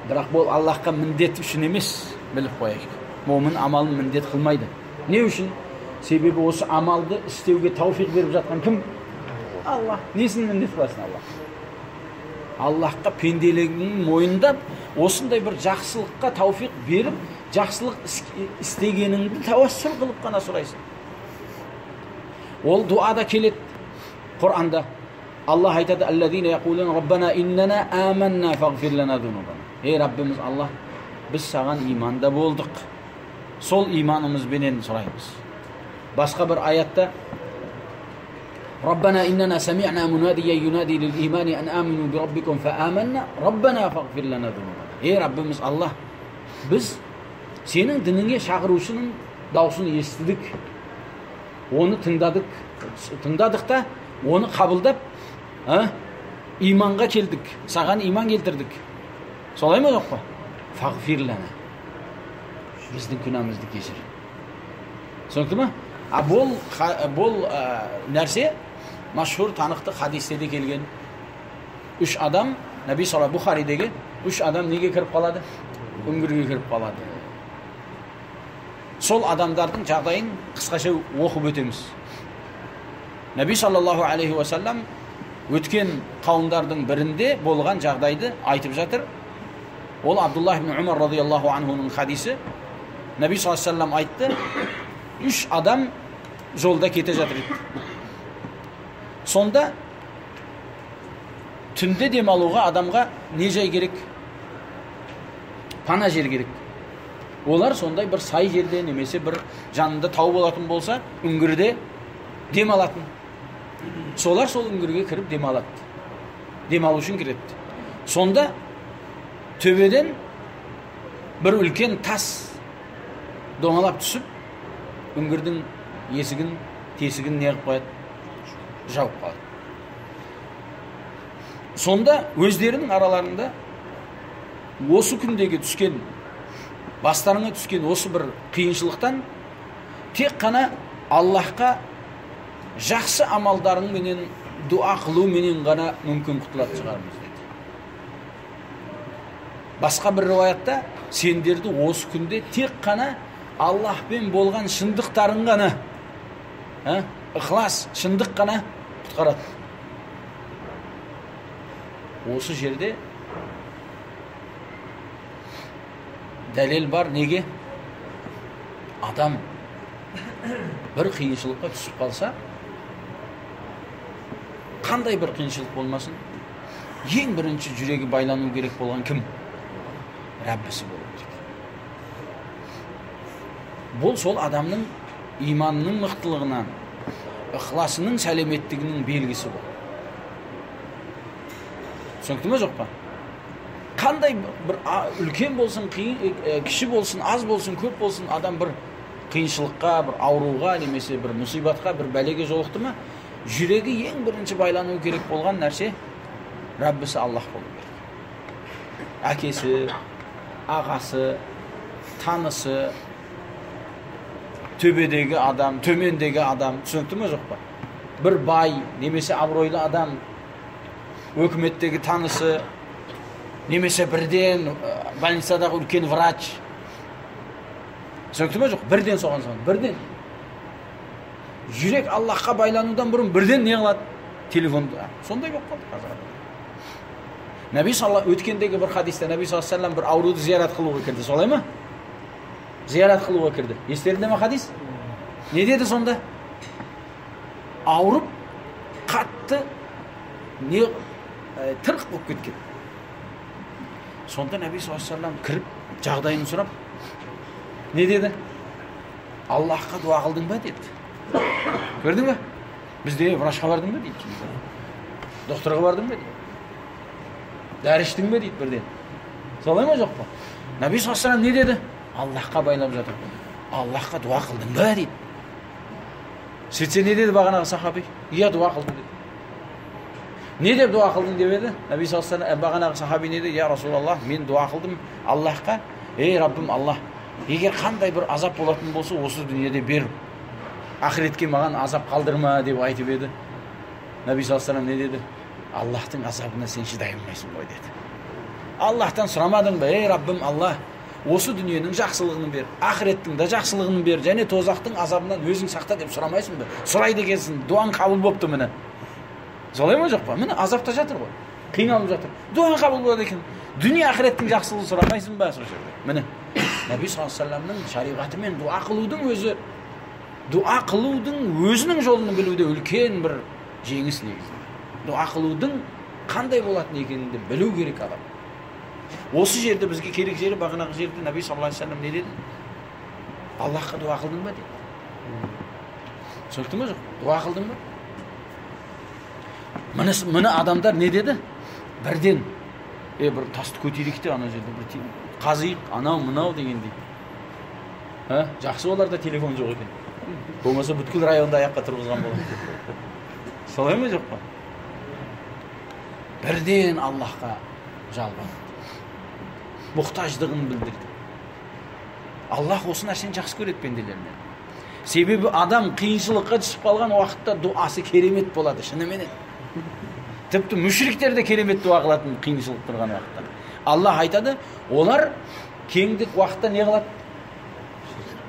Бірақ бұл Аллахқа міндет үшін емес, біліп қояйық. Момын амалын міндет қылмайды. Не үшін? Себебі осы амалды істеуге тауфиқ беріп жатқан кім? Аллах. Несін міндет қыласың Аллах? Аллахқа пенделігін мойындап, осындай бір жақсылыққа тауфиқ беріп, жақсылық істегеніңді тауассул қылып қана сұрайсың. Ол дуада келеді Құранда. Аллах айтады: «Аллазина яқулун Раббана иннана аманна фағфир лана зунубана». Ей Раббымыз Аллах, біз саған иманда болдық. Сол иманымызбенен сұраймыз. Басқа бір аятта Раббана иннана сами'на мунадия юнади лил имани ан амину би раббикум фа аманна Раббана фағфир лана зунубана. Ей Раббымыз Аллах, біз сенің дініңе шақырушының даусын естідік, оны тыңдадық, тыңдадық та оны қабылдап, иманға келдік, саған иман келтірдік. Солай ма, жоқ па? Фағфир лана. Біздің күнәмізді кешір. Түсінікті ма? А бұл нәрсе машһур танықты хадисте де келген. Үш адам, Нәби саллаллаху Бухаридегі үш адам неге кіріп қалады? Үңгірге кіріп қалады. Сол адамдардың жағдайын қысқаша оқып өтеміз. Нәби саллаллаху алейхи уассалам өткен қауымдардың бірінде болған жағдайды айтып жатыр. Ол Абдуллах ибн Умар радиаллаху анхуның хадисі. Нәби саллаллаху алейхи уассалам айтты, үш адам жолда кете жатыр еді. Сонда түнде демалуға адамға не жай керек? Пана жер керек. Олар сондай бір сай жерде немесе бір жанында тау болатын болса, үңгірде демалатын. Солар сол үңгірге кіріп демалады. Демалу үшін кіреді. Сонда төбеден бір үлкен тас домалап түсіп, үңгірдің есігін, тесігін не қылып қояды? Жауып қалады. Сонда өздерінің араларында осы күндегі түскен, бастарына түскен осы бір қиыншылықтан тек қана Аллахқа жақсы амалдарың менен дуа қылу менен ғана мүмкін құтылатын шығармыз деді. Басқа бір риwаятта сендерді осы күнде тек қана Аллахпен болған шындықтарың ғана, ықылас, шындық қана құтқарады. Осы жерде дәлел бар. Неге? Адам бір қиыншылыққа түсіп қалса, қандай бір қиыншылық болмасын, ең бірінші жүрегі байлану керек болған кім? Раббісі болу керек. Бұл сол адамның иманының мықтылығынан, ықыласының сәлеметтігінің белгісі бұл. Түсінікті ме, жоқ па? Қандай бір үлкен болсын, қиын, кіші болсын, аз болсын, көп болсын, адам бір қиыншылыққа, бір ауруға, немесе бір мұсибатқа, бір бәлеге жолықты ма, жүрегі ең бірінші байлану керек болған нәрсе Раббісі Аллах болу керек. Әкесі, ағасы, танысы, төбедегі адам, төмендегі адам, түсінікті ме, жоқ па? Бір бай немесе абыройлы адам, өкіметтегі танысы, немесе бірден больницадағы үлкен врач. Түсінікті ме, жоқ? Бірден соған соған, бірден. Жүрек Аллахқа байланудан бұрын бірден не қылады? Телефонды. Сондай болып қалды қазір. Нәби саллаллаху өткендегі бір хадисте Нәби саллаллаху алейхи вассалам бір ауруды зиярат қылуға кірді, солай ма? Зиярат қылуға кірді. Естеріңде ме хадис? Не деді сонда? Ауырып, қатты не тырқ болып кеткен. Сонда Нәби саллаллаху алейхи вассалам кіріп, жағдайын сұрап, не деді? Аллахқа дуа қылдың ба деді. Көрдің бе? Бізде врачқа бардың ба дейді. Докторға бардың ба дейді. Дәрі іштің бе дейді бірден. Солай ма, жоқ па? Нәби саллаллаху алейхи вассалам не деді? Аллахқа байлап жатыр. Аллахқа дуа қылдың ба дейді. Сөйтсе не деді бағанағы сахаби? Иә, дуа қылдым деді. Не деп дуа қылдың деп еді? Нәби саллаллаху алейхи вассалам бағанағы сахаби не деді? Я Расулаллах, мен дуа қылдым Аллахқа. Ей Раббым Аллах, егер қандай бір азап болатын болса, осы дүниеде бер. Ақыретке маған азап қалдырма деп айтып еді. Нәби саллаллаху алейхи вассалам не деді? Аллахтың азабына сен шыдай алмайсың ғой деді. Аллахтан сұрамадың ба? Ей Раббым Аллах, осы дүниенің жақсылығын бер, ақыреттің де жақсылығын бер, және тозақтың азабынан өзің сақта деп сұрамайсың ба? Сұрайды екенсің, дуаң қабыл болыпты міне. Солай ма, жоқ па? Міне азапта жатыр ғой, қиналып жатыр. Дуаң қабыл болады екен. Дүние ақыреттің жақсылығын сұрамайсың ба сол жерде? Міне Нәби саллаллаху алейхи вассаламның шариғатымен дуа қылудың өзі, дуа қылудың өзінің жолын білуде үлкен бір жеңіс негізінде. Дуа қылудың қандай болатын екенін де білу керек адам. Осы жерде бізге керек жері, бағанағы жерде Нәби саллаллаху алейхи вассалам не деді? Аллахқа дуа қылдың ба деді. Түсінікті ме жоқ? Дуа қылдың ба? Міне адамдар не деді? Бірден бір тасты көтерейік те ана жерде бір қазиық, анау мынау дегендей. Жақсы оларда телефон жоқ екен. Болмаса бүткіл районды аяққа тұрғызған болады. Солай ма жоқ па? Бірден Аллахқа жалбарды. Мұқтаждығын білдірді. Аллах осы нәрсені жақсы көреді пенделерінен. Себебі адам қиыншылыққа түсіп қалған уақытта дуасы керемет болады, шыныменен. Тіпті мүшриктер де керемет дуа қылатын қиыншылық тұрған уақытта. Аллах айтады, олар кеңдік уақытта не қылады?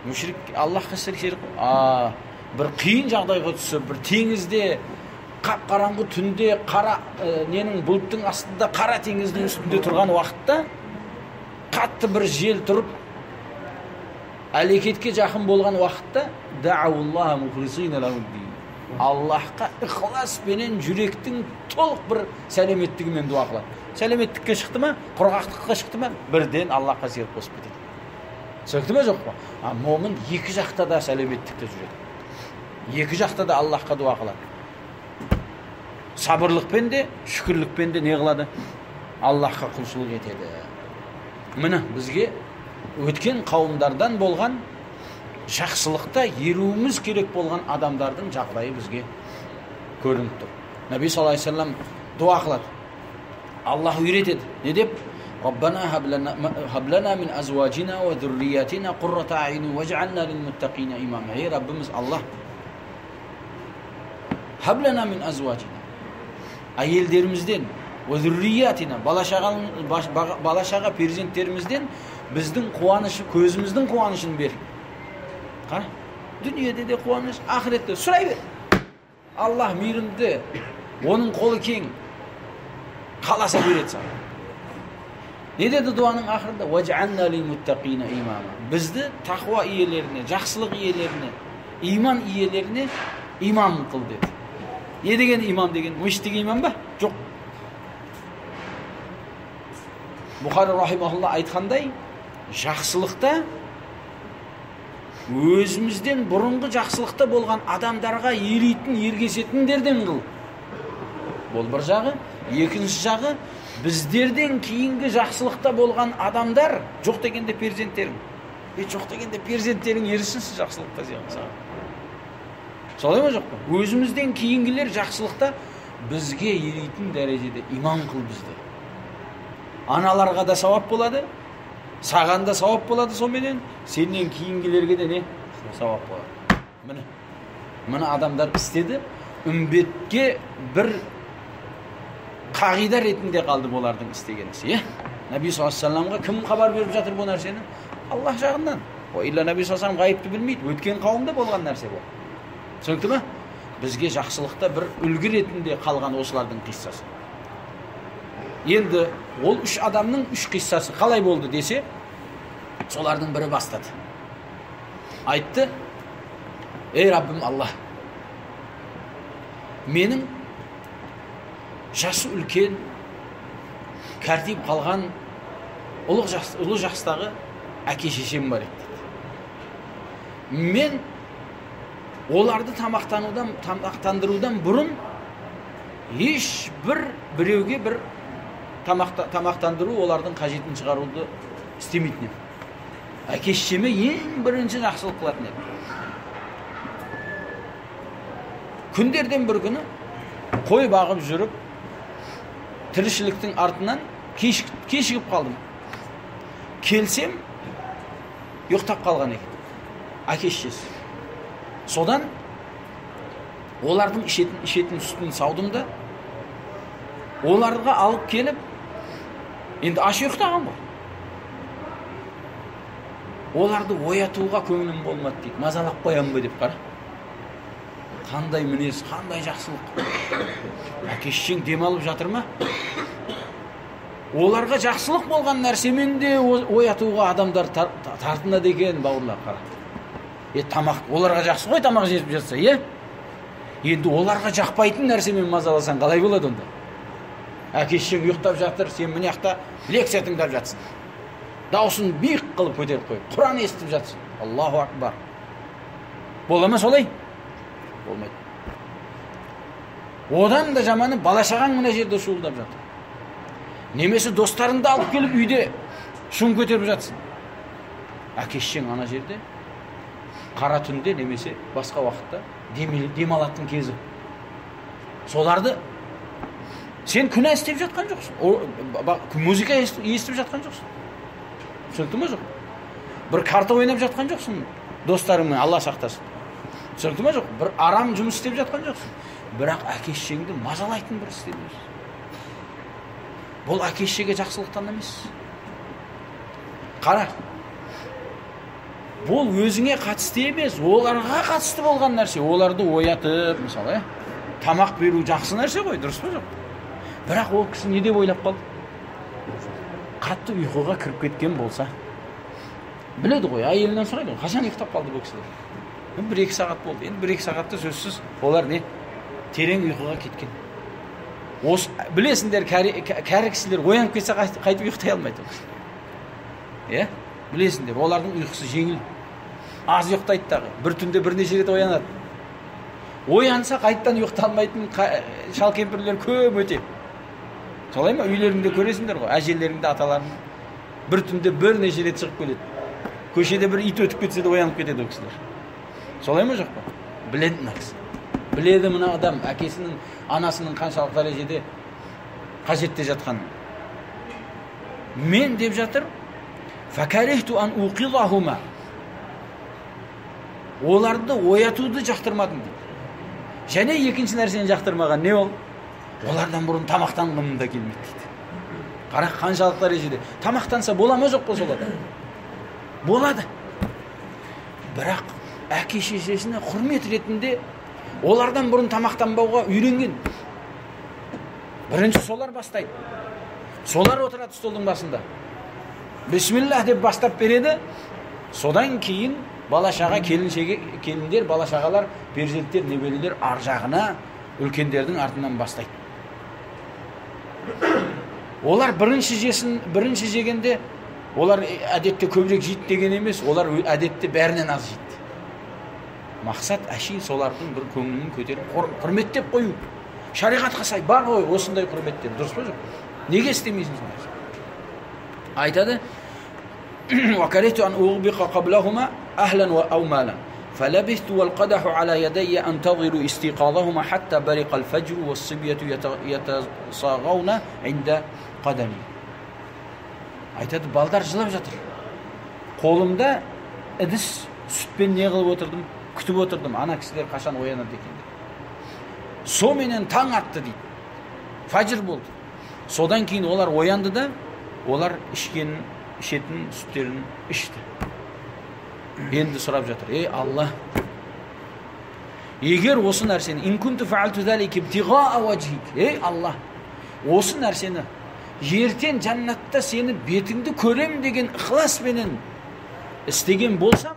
Мүшрик Аллахқа ширк, бір қиын жағдайға түсіп, бір теңізде қап-қараңғы түнде қара ненің бұлттың астында қара теңіздің үстінде тұрған уақытта қатты бір жел тұрып әлекетке жақын болған уақытта дa'уллаха мухлисина лахуддин. Аллахқа ықыласпенен жүректің толық бір сәлеметтігімен дуа қылады. Сәлеметтікке шықты ма, құрғақтыққа шықты ма, бірден Аллахқа серік қосып кетеді. Түсінікті ме жоқ па? А момын екі жақта да сәлеметтікте жүреді. Екі жақта да Аллахқа дуа қылады. Сабырлықпен де, шүкірлікпен де не қылады? Аллахқа құлшылық етеді. Міне бізге өткен қауымдардан болған жақсылықта еруіміз керек болған адамдардың жағдайы бізге көрініп тұр. Нәби саллаллаху алейхи вассалам дуа қылады. Аллах үйретеді. Не деп? Раббана хаб лана мин азважина ва зурриятина қуррата а'юн вадж'ална лил-муттақина имама. Ей Раббымыз Аллах, хаб лана мин азважина, әйелдерімізден, ва зурриятина, бала шаға перзенттерімізден біздің қуанышы, көзіміздің қуанышын бер. Қара, дүниеде де қуаныш, ақыретте сұрай бер. Аллах мейірімді, оның қолы кең, қаласа береді саған. Не деді дуаның ақырында? Вадж'ална лил-муттақина имама. Бізді тақуа иелеріне, жақсылық иелеріне, иман иелеріне имам қыл деді. Не деген имам деген? Мешіттегі имам ба? Жоқ. Бұхари рахимахулла айтқандай, жақсылықта өзімізден бұрынғы жақсылықта болған адамдарға ерейтін, ергесетіндерден қыл. Бұл бір жағы. Екінші жағы, біздерден кейінгі жақсылықта болған адамдар, жоқ дегенде перзенттерің. Жоқ дегенде перзенттерің ерісінсіз жақсылықта саған. Солай ма жоқ па? Өзімізден кейінгілер жақсылықта бізге ерейтін дәрежеде имам қыл бізді. Аналарға да сауап болады, саған да сауап болады соменен, сенен кейінгілерге де не? Сауап болады. Міне, міне адамдар істеді, үмбетке бір қағида ретінде қалды олардың істеген ісі. Иә? Нәби саллаллаху алейхи вассаламға кім хабар беріп жатыр бұл нәрсені? Аллах жағынан. О, илла Нәби саллаллаху алейхи вассалам ғайыпты білмейді, өткен қауымда болған нәрсе бұл. Түсінікті ме? Бізге жақсылықта бір үлгі ретінде қалған осылардың қиссасы. Енді ол үш адамның үш қиссасы қалай болды десе, солардың бірі бастады. Айтты: "Ей Раббым Аллах, менің жасы үлкен, кәртиіп қалған ұлы жастағы әке шешем бар еді дейді. Мен оларды тамақтандырудан бұрын ешбір біреуге бір тамақтандыру, олардың қажетін шығаруды істемейтін едім. Әке шешеме ең бірінші жақсылық қылатын едім. Күндерден бір күні қой бағып жүріп, тіршіліктің артынан кешігіп қалдым. Келсем, ұйықтап қалған екен әке шешесі. Содан олардың ішетін сүтін саудым да, оларға алып келіп, енді аш ұйықтаған ғой. Оларды оятуға көңілім болмады дейді. Мазалап қоям ба деп қара. Қандай мінез, қандай жақсылық. Әке шешең демалып жатыр ма? Оларға жақсылық болған нәрсемен де оятуға адамдар тартынады екен, бауырлар, қара. Тамақ, оларға жақсы ғой тамақ жеп жатса, е? Енді оларға жақпайтын нәрсемен мазаласаң қалай болады онда? Әке шешең ұйықтап жатыр, сен мына жақта лекция тыңдап жатсың. Даусын биік қылып көтеріп қойып, Құран естіп жатсың. Аллаху акбар. Бола ма солай? Болмайды. Одан да жаманы бала шағаң мына жерде шуылдап жатыр. Немесе достарыңды алып келіп үйде шум көтеріп жатсың. Әке шешең ана жерде қара түнде немесе басқа уақытта демалатын кезі. Соларды сен күнә істеп жатқан жоқсың. Музыка естіп жатқан жоқсың. Түсінікті ме жоқ? Бір карта ойнап жатқан жоқсың достарыңмен, Алла сақтасын. Түсінікті ме жоқ? Бір арам жұмыс істеп жатқан жоқсың. Бірақ әке шешеңді мазалайтын бір істеп жүрсің. Бұл әке шешеге жақсылықтан емес. Қара. Бұл өзіңе қатысты емес, оларға қатысты болған нәрсе. Оларды оятып, мысалы, тамақ беру жақсы нәрсе ғой, дұрыс па жоқ? Бірақ ол кісі не деп ойлап қалды? Қатты ұйқыға кіріп кеткен болса. Біледі ғой, әйелінен сұрайды ғой, қашан ұйықтап қалды бұл кісілер? 1-2 сағат болды. Енді 1-2 сағатта сөзсіз олар не? Терең ұйқыға кеткен. Осы білесіңдер, кәрі кісілер оянып кетсе қайтып ұйықтай алмайды ол кісілер. Иә? Білесіңдер, олардың ұйқысы жеңіл. Аз ұйықтайды дағы. Бір түнде бірнеше рет оянады. Оянса қайтадан ұйықтай алмайтын шал кемпірлер көп өте. Солай ма? Үйлеріңде көресіңдер ғой, әжелеріңді, аталарыңды. Бір түнде бірнеше рет шығып келеді. Көшеде бір ит өтіп кетсе де оянып кетеді ол кісілер. Солай ма жоқ па? Біледі мына кісі. Біледі мына адам әкесінің, анасының қаншалық дәрежеде қажетте жатқанын. Мен деп жатыр, факарихту ан уқилахума. Оларды оятуды жақтырмадым дейді. Және екінші нәрсені жақтырмаған не ол? Олардан бұрын тамақтанғым да келмейді дейді. Қара қаншалық дәрежеде. Тамақтанса бола ма жоқ па сол адам? Болады. Бірақ әке шешесіне құрмет ретінде олардан бұрын тамақтанбауға үйренген. Бірінші солар бастайды. Солар отырады столдың басында. Бисмиллах деп бастап береді. Содан кейін бала шаға, келіндер, бала шағалар, перзенттер, немерелер ар жағына үлкендердің артынан бастайды. Олар бірінші жегенде олар әдетте көбірек жейді деген емес, олар әдетте бәрінен аз жейді. Мақсат әшейін солардың бір көңілін көтеріп, құрметтеп қою. Шариғатқа сай бар ғой осындай құрметтер, дұрыс па жоқ? Неге істемейсің сондай? Айтады: وَكَرِهْتُ أَنْ أُغْبِقَ قَبْلَهُمَا أَهْلًا أَوْ مَالًا فَلَبِثْتُ وَالْقَدَحُ عَلَى يَدَيَّ أَنْتَظِرُ اسْتِيقَاظَهُمَا حَتَّى بَرِقَ الْفَجْرُ وَالصِّبْيَةُ يَتَصَاغَوْنَ عِنْدَ قَدَمِي. Айтады, балдар жылап жатыр. Қолымда ыдыс сүтпен не қылып отырдым, күтіп отырдым, ана кісілер қашан оянады екен деп. Соменен таң атты дейді. Фажр болды. Содан кейін олар оянды да, олар ішетін сүттерін ішті. Енді сұрап жатыр: "Ей Алла, егер осы нәрсені ин кунту фаалту залика ибтигаа ваджхик, ей Алла, осы нәрсені ертең жәннатта сені бетіңді көрем деген ықыласпенен істеген болсам,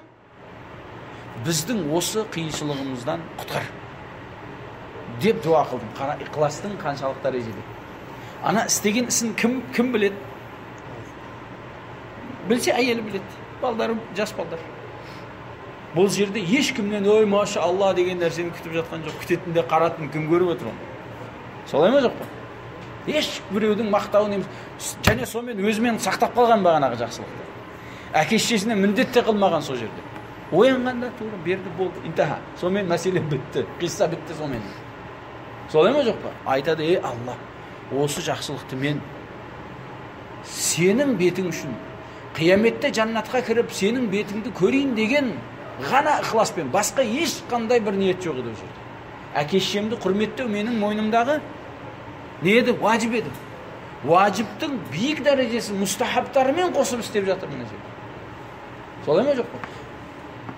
біздің осы қиыншылығымыздан құтқар" деп дуа қылдым. Қара, ықыластың қаншалық дәрежеде. Ана істеген ісін кім біледі? Білсе әйелі біледі, балдары, жас балдар. Бұл жерде ешкімнен ой маша Алла деген нәрсені күтіп жатқан жоқ. Күтетінде қаратын кім көріп отыр оны? Солай ма жоқ па? Еш біреудің мақтауын емес. Және сонымен өзімен сақтап қалған бағанағы жақсылықты. Әке шешесіне міндет те қылмаған сол жерде. Оянғанда тура берді, болды, интаха. Сонымен мәселе бітті, қисса бітті сонымен. Солай ма жоқ па? Айтады: "Ей Алла, осы жақсылықты мен сенің бетің үшін қияметте жәннатқа кіріп сенің бетіңді көрейін деген ғана ықыласпен, басқа ешқандай бір ниет жоқ еді ол жерде. Әке шешемді құрметтеу менің мойнымдағы не еді? Уажіп еді. Уажіптің биік дәрежесі мұстахабтарымен қосып істеп жатыр мына жерде. Солай ма жоқ па?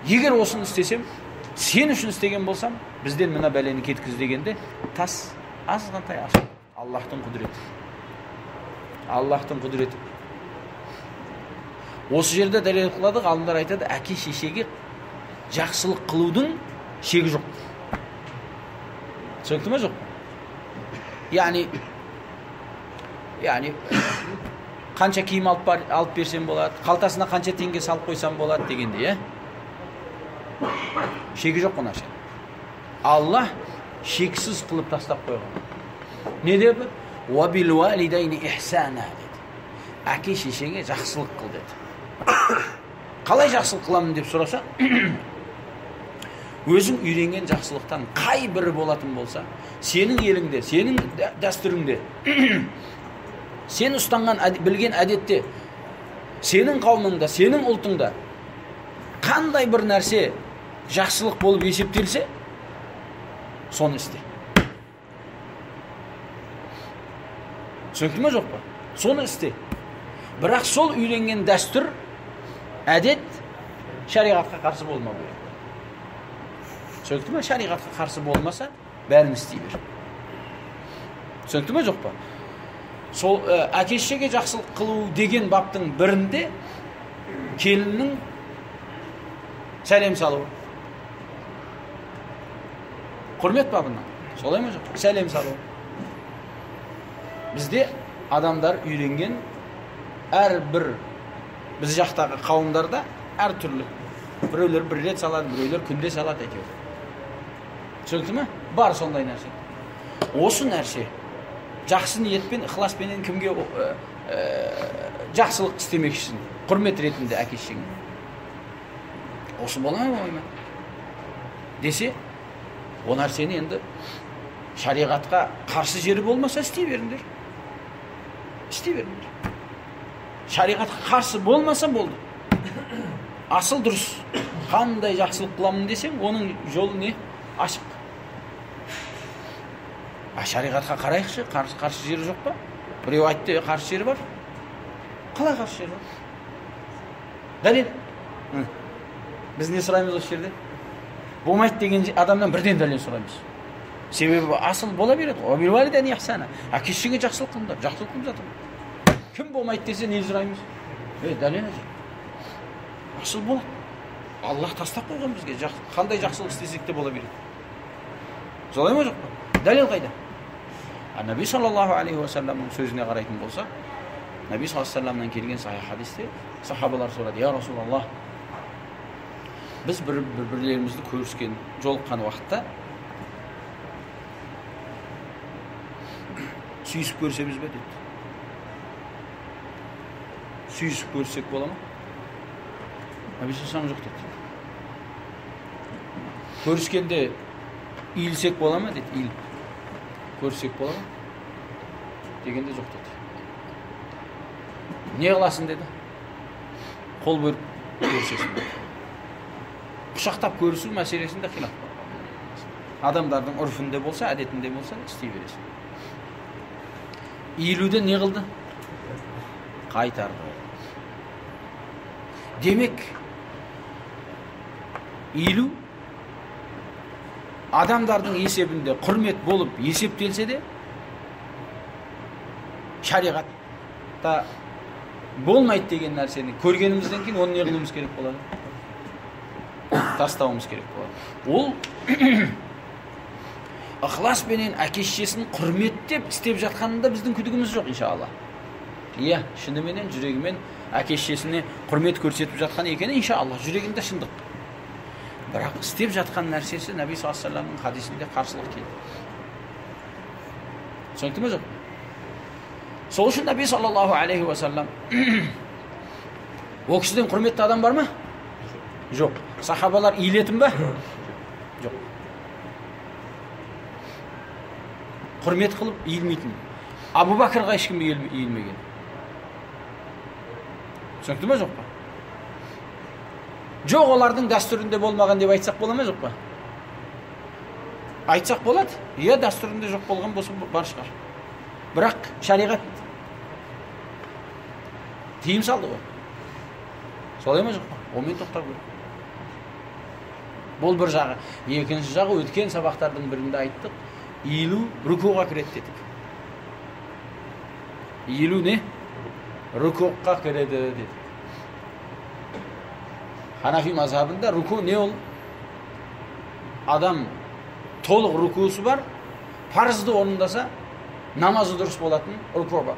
Егер осыны істесем, сен үшін істеген болсам, бізден мына бәлені кеткіз дегенде тас азғантай ашылды. Аллахтың құдіреті. Аллахтың құдіреті. Осы жерде дәлел қылады, ғалымдар айтады, әке шешеге жақсылық қылудың шегі жоқ. Түсінікті ме жоқ? Яғни Яғни қанша киім алып берсем болады, қалтасына қанша теңге салып қойсам болады дегенде, иә? Шегі жоқ бұл нәрсе. Алла шексіз қылып тастап қойған. Не деді? «Уабил-уалидайни ихсана» деді. Әке шешеңе жақсылық қыл деді. Қалай жақсылық қыламын деп сұраса, өзің үйренген жақсылықтан қай бірі болатын болса, сенің еліңде, сенің дәстүріңде, сен ұстанған, білген әдетте, сенің қауымыңда, сенің ұлтыңда қандай бір нәрсе жақсылық болып есептелсе, соны істе. Түсінікті ме, жоқ па? Соны істе. Бірақ сол үйренген дәстүр, әдет шариғатқа қарсы болмау керек. Түсінікті ме? Шариғатқа қарсы болмаса, бәрін істей бер. Түсінікті ме, жоқ па? Сол әке шешеге жақсылық қылу деген баптың бірінде келіннің сәлем салуы. Құрмет бабынан. Солай ма, жоқ? Сәлем салу. Бізде адамдар үйренген әрбір біз жақтағы қауымдарда әртүрлі. Біреулер бір рет салады, біреулер күнде салады әйтеуір. Түсінікті ме? Бар сондай нәрсе. Осы нәрсе жақсы ниетпен, ықыласпенен кімге жақсылық істемекшісің, құрмет ретінде әке шешеңе. Осы бола ма, болмай ма? Десе, о нәрсені енді шариғатқа қарсы жері болмаса істей беріңдер. Істей беріңдер. Шариғатқа қарсы болмаса болды. Асыл дұрыс. Қандай жақсылық қыламын десең, оның жолы не? Ашық. А шариғатқа қарайықшы, қарсы жері жоқ па? Біреу айтты, қарсы жері бар. Қалай қарсы жері бар? Дәлел. Біз не сұраймыз осы жерде? Болмайды деген адамнан бірден дәлел сұраймыз. Себебі асыл бола береді. Әке шешеңе жақсылық қылыңдар, жақсылық қылып жатыр. Кім болмайды десе не сұраймыз? Дәлел әже. Асыл болады. Аллах тастап қойған бізге. Қандай жақсылық істесек те бола береді. Солай ма, жоқ па? Дәлел қайда? Нәби саллаллаху алейхи уассаламның сөзіне қарайтын болсақ, Нәби саллаллаху алейхи уассаламнан келген сахих хадисте сахабалар сұрады: "Я Расулаллах, біз бір-бірлерімізді көріскен, жолыққан уақытта сүйісіп көрісеміз бе?" деді. Сүйісіп көрсек бола ма? Нәби саллаллаху жоқ деді. Көріскенде иілсек бола ма деді, иіліп көрсек бола ма дегенде жоқ деді. Не қыласың деді? Қол беріп көрісесің деді. Құшақтап көрісу мәселесінде хилаф бар. Адамдардың үрфінде болса, әдетінде болса істей бересің. Иілуден не қылды? Қайтарды. Демек, иілу адамдардың есебінде құрмет болып есептелсе де, шариғатта болмайды деген нәрсені көргенімізден кейін оны не қылуымыз керек болады? Тастауымыз керек болады. Ол ықыласпенен әке шешесін құрметтеп істеп жатқанында біздің күдігіміз жоқ, иншалла. Иә, шыныменен жүрегімен әке шешесіне құрмет көрсетіп жатқан екені иншалла, жүрегінде шындық. Бірақ істеп жатқан нәрсесі Нәби саллаллаху алейхи уассаламның хадисінде қарсылық келді. Түсінікті ме, жоқ? Сол үшін Нәби саллаллаху алейхи уассалам ол кісіден құрметті адам бар ма? Жоқ. Сахабалар иілетін бе? Жоқ. Құрмет қылып иілмейтін. Абу Бәкірға ешкім иілмеген. Түсінікті ме, жоқ па? Жоқ, олардың дәстүрінде болмаған деп айтсақ бола ма, жоқ па? Айтсақ болады. Иә, дәстүрінде жоқ болған болса бар шығар. Бірақ шариғат тыйым салды ғой. Солай ма, жоқ па? Онымен тоқтау керек. Бұл бір жағы. Екінші жағы, өткен сабақтардың бірінде айттық. Иілу рукуға кіреді дедік. Иілу не? Рукуға кіреді дедік. Ханафи мазхабында руку не ол? Адам толық рукусы бар, парызды орындаса, намазы дұрыс болатын руку бар.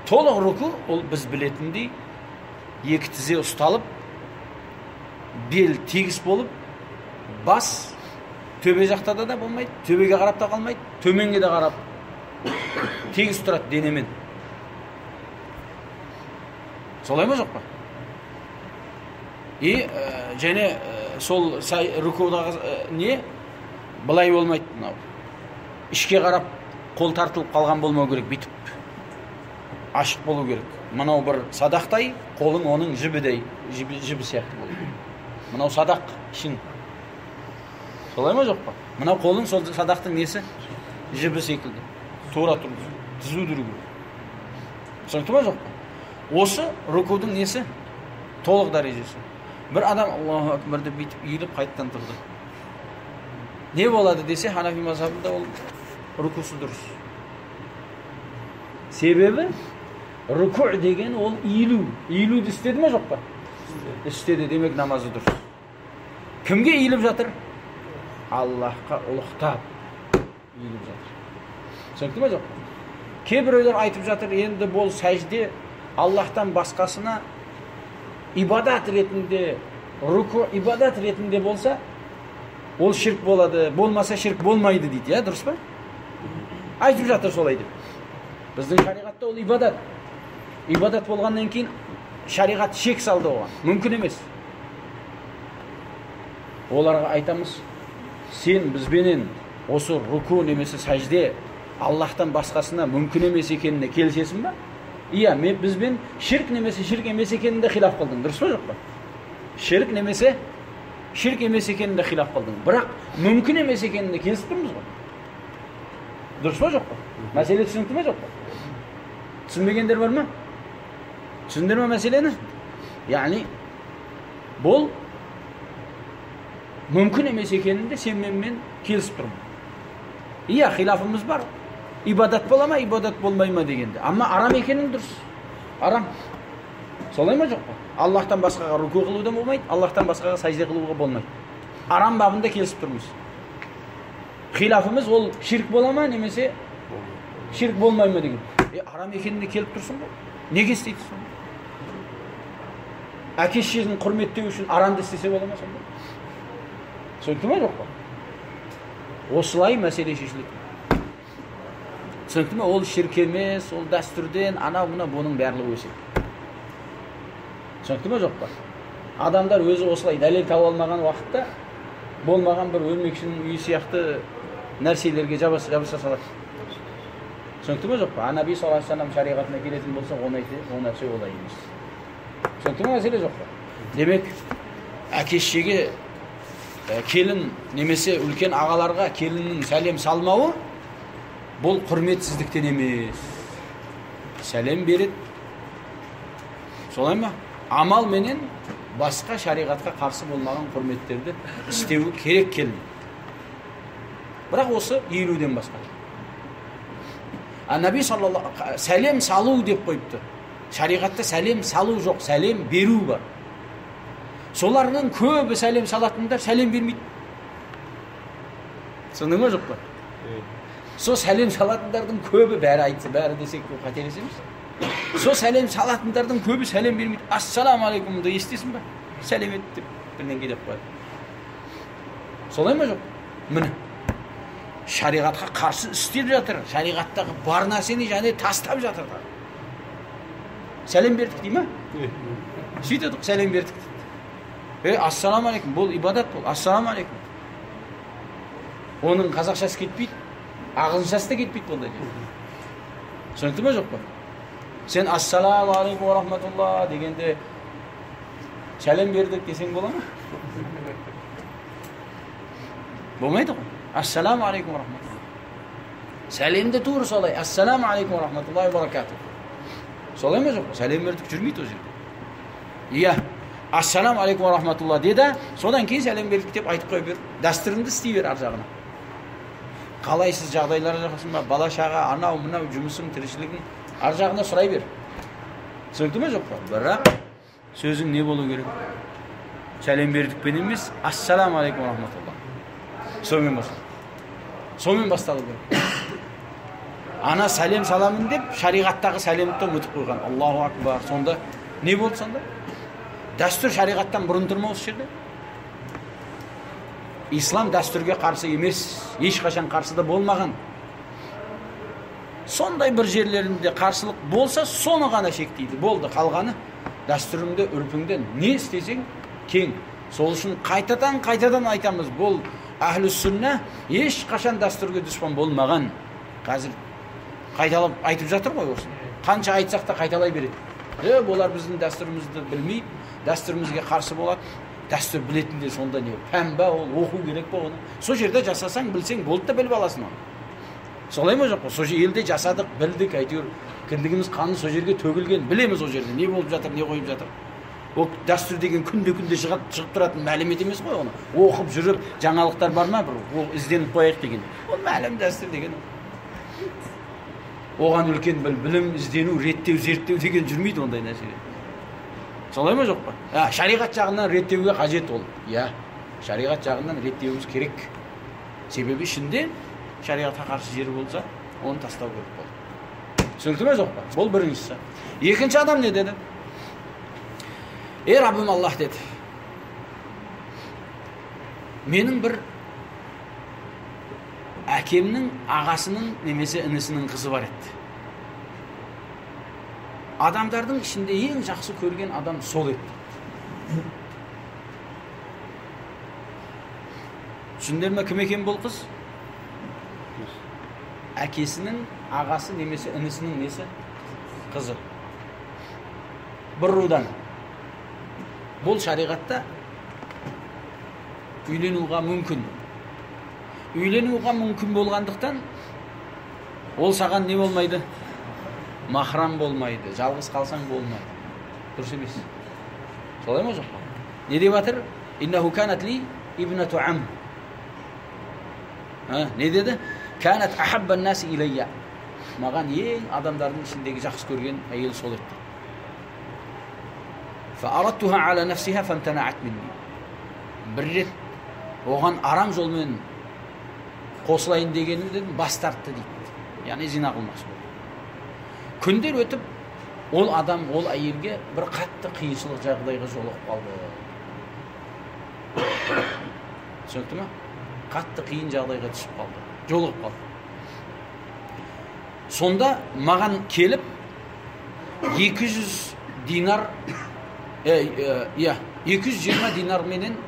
Толық руку ол біз білетіндей екі тізе ұсталып, бел тегіс болып, бас төбе жақта да болмайды, төбеге қарап та қалмайды, төменге де қарап тегіс тұрады денемен. Солай ма, жоқ па? И және сол рукудағы не былай болмайды, мынау ішке қарап қол тартылып қалған болмау керек, бүйтіп ашық болу керек. Мынау бір садақтай, қолың оның жібідей, жібі сияқты болу керек. Мынау садақ ішің. Солай ма, жоқ па? Мынау қолың сол садақтың несі? Жібі секілді. Тура тұру, түзу тұру керек. Түсінікті ма, жоқ па? Осы рукудың несі? Толық дәрежесі. Бір адам Аллаху акбар деп бүйтіп иіліп қайтадан тұрды. Не болады десе, Ханафи мазхабында ол рукусы дұрыс. Себебі руку деген ол иілу. Иілуді істеді ме, жоқ па? Істеді, демек намазы дұрыс. Кімге иіліп жатыр? Аллахқа ұлықтап иіліп жатыр. Түсінікті ме, жоқ па? Кейбіреулер айтып жатыр, енді бұл сәжде Аллахтан басқасына ибадат ретінде, руку ибадат ретінде болса, ол ширк болады, болмаса ширк болмайды дейді, иә, дұрыс па? Айтып жатыр солай деп. Біздің шариғатта ол ибадат. Ибадат болғаннан кейін шариғат шек салды оған. Мүмкін емес. Оларға айтамыз, сен бізбенен осы руку немесе сәжде Аллахтан басқасына мүмкін емес екеніне келісесің ба? Иә, мен бізбен ширк немесе ширк емес екенінде хилаф қылдың, дұрыс па, жоқ па? Ширк немесе ширк емес екенінде хилаф қылдың. Бірақ мүмкін емес екеніне келісіп тұрмыз ғой. Дұрыс па, жоқ па? Мәселе түсінікті ме, жоқ па? Түсінбегендер бар ма? Түсіндер ме мәселені? Яғни бұл мүмкін емес екенінде сен менімен келісіп тұрмын. Иә, хилафымыз бар. Ибадат бола ма, ибадат болмай ма дегенде. Ама арам екенің дұрыс. Арам. Солай ма, жоқ па? Аллахтан басқаға руку қылудан болмайды, Аллахтан басқаға сәжде қылуға болмайды. Арам бабында келісіп тұрмыз. Хилафымыз ол ширк бола ма, немесе ширк болмай ма деген. Арам екеніне келіп тұрсың ғой. Неге істейсің сонда? Әке шешесін құрметтеу үшін арамды істесе бола ма сонда? Түсінікті ме, жоқ па? Осылай мәселе шешіледі. Түсінікті ме? Ол ширк емес, ол дәстүрден, анау мынау, бұның барлығы өсек. Түсінікті ме, жоқ па? Адамдар өзі осылай дәлел таба алмаған уақытта болмаған бір өрмекшінің үйі сияқты нәрселерге жабыса салады. Түсінікті ме, жоқ па? Наби саллаллаху алейхи вассалам шариғатына келетін болса, ол нәрсе олай емес. Түсінікті ме, мәселе жоқ па? Демек, әке шешеге келін немесе үлкен ағаларға келіннің сәлем салмауы бұл құрметсіздіктен емес. Сәлем береді. Солай ма? Амал менен басқа шариғатқа қарсы болмаған құрметтерді істеуі керек келін. Бірақ осы иілуден басқа. Наби саллаллаху сәлем салу деп қойыпты. Шариғатта сәлем салу жоқ, сәлем беру бар. Солардың көбі сәлем салатындар сәлем бермейді. Түсіндің ме, жоқ па? Сол сәлем салатындардың көбі, бәрі айтса, бәрі десек қателесеміз. Сол сәлем салатындардың көбі сәлем бермейді. Ассалаумағалейкумды естисің ба? Сәлем ет деп бірдеңе деп қояды. Солай ма, жоқ? Міне, шариғатқа қарсы істеп жатыр. Шариғаттағы бар нәрсені және тастап жатыр. Сәлем бердік дей ма? Сөйтеді, сәлем бердік дейді. Ассалаумағалейкум, бұл ибадат бұл. Ассалаумағалейкум. Оның қазақшасы кетпейді, ағылшыншасы да кетпейді бұндай. Түсінікті ме, жоқ па? Сен ассалаумағалейкум уа рахматулла дегенде сәлем бердік десең бола ма? Болмайды ғой. Ассалаумағалейкум уа рахматулла. Сәлемді тура солай. Ассалаумағалейкум уа рахматуллахи уа баракатух. Солай ма, жоқ па? Сәлем бердік жүрмейді ол жерде. Иә, ассалаумағалейкум уа рахматулла деді, содан кейін сәлем бердік деп айтып қоя бер. Дәстүріңді істей бер ар жағына. Қалайсыз жағдайлар жақсы ма, бала шаға, анау мынау жұмысың, тіршілігің, ар жағына сұрай бер. Түсінікті ме, жоқ па? Бірақ сөзің не болу керек? Сәлем бердікпен емес, ассалаумағалейкум уа рахматулла. Сонымен басталу. Сонымен басталу керек. Ана сәлем саламын деп шариғаттағы сәлемді ұмытып қойған. Аллаху акбар. Сонда не болды сонда? Дәстүр шариғаттан бұрын тұр ма осы жерде? Ислам дәстүрге қарсы емес, ешқашан қарсы да болмаған. Сондай бір жерлерінде қарсылық болса, соны ғана шектейді. Болды, қалғаны дәстүріңде, үрпіңде не істесең кең. Сол үшін қайтадан айтамыз, бұл әхлі сүнна ешқашан дәстүрге дұшпан болмаған. Қазір қайталап айтып жатыр ғой осыны. Қанша айтсақ та қайталай береді. Олар біздің дәстүрімізді білмейді, дәстүрімізге қарсы болады. Дәстүр білетіндер сонда не? Пән ба ол, оқу керек па оны? Сол жерде жасасаң, білсең, болды да біліп аласың оны. Солай ма жоқ па? Сол елде жасадық, білдік, әйтеуір кіндігіміз қаны сол жерге төгілген, білеміз ол жерде не болып жатыр, не қойып жатыр. Ол дәстүр деген күнде-күнде шығып тұратын мәлімет емес қой оны. Оқып жүріп, жаңалықтар бар ма бір, ол ізденіп қояйық деген. Ол мәлім дәстүр деген. Оған үлкен білім, іздену, реттеу, зерттеу деген жүрмейді ондай нәрселер. Солай ма жоқ па? Шариғат жағынан реттеуге қажет ол. Иә, шариғат жағынан реттеуіміз керек. Себебі ішінде шариғатқа қарсы жері болса, оны тастау керек болды. Түсінікті ме жоқ па? Бұл біріншісі. Екінші адам не деді? Ей Раббым Аллах деді. Менің бір әкемнің ағасының немесе інісінің қызы бар еді. Адамдардың ішінде ең жақсы көрген адам сол еді. Түсіндер ме кім екен бұл қыз? Әкесінің ағасы немесе інісінің несі? Қызы. Бір рудан. Бұл шариғатта үйленуға мүмкін. Үйленуға мүмкін болғандықтан ол саған не болмайды? Махрам болмайды, жалғыз қалсаң болмайды. Дұрыс емес. Солай ма жоқ па? Не деп жатыр? Иннаху канат ли ибнату ам. Не деді? Канат ахабба ан-нас илайя. Маған ең адамдардың ішіндегі жақсы көрген әйел сол еді. Фа арадтуха ала нафсиха фамтанаат минни. Бір рет оған арам жолмен қосылайын дегенімден бас тартты дейді. Яғни зина қылмақшы болды. Күндер өтіп, ол адам, ол әйелге бір қатты қиыншылық жағдайға жолығып қалды. Түсінікті ме? Қатты қиын жағдайға түсіп қалды, жолығып қалды. Сонда маған келіп 200 динар, 220 динар менен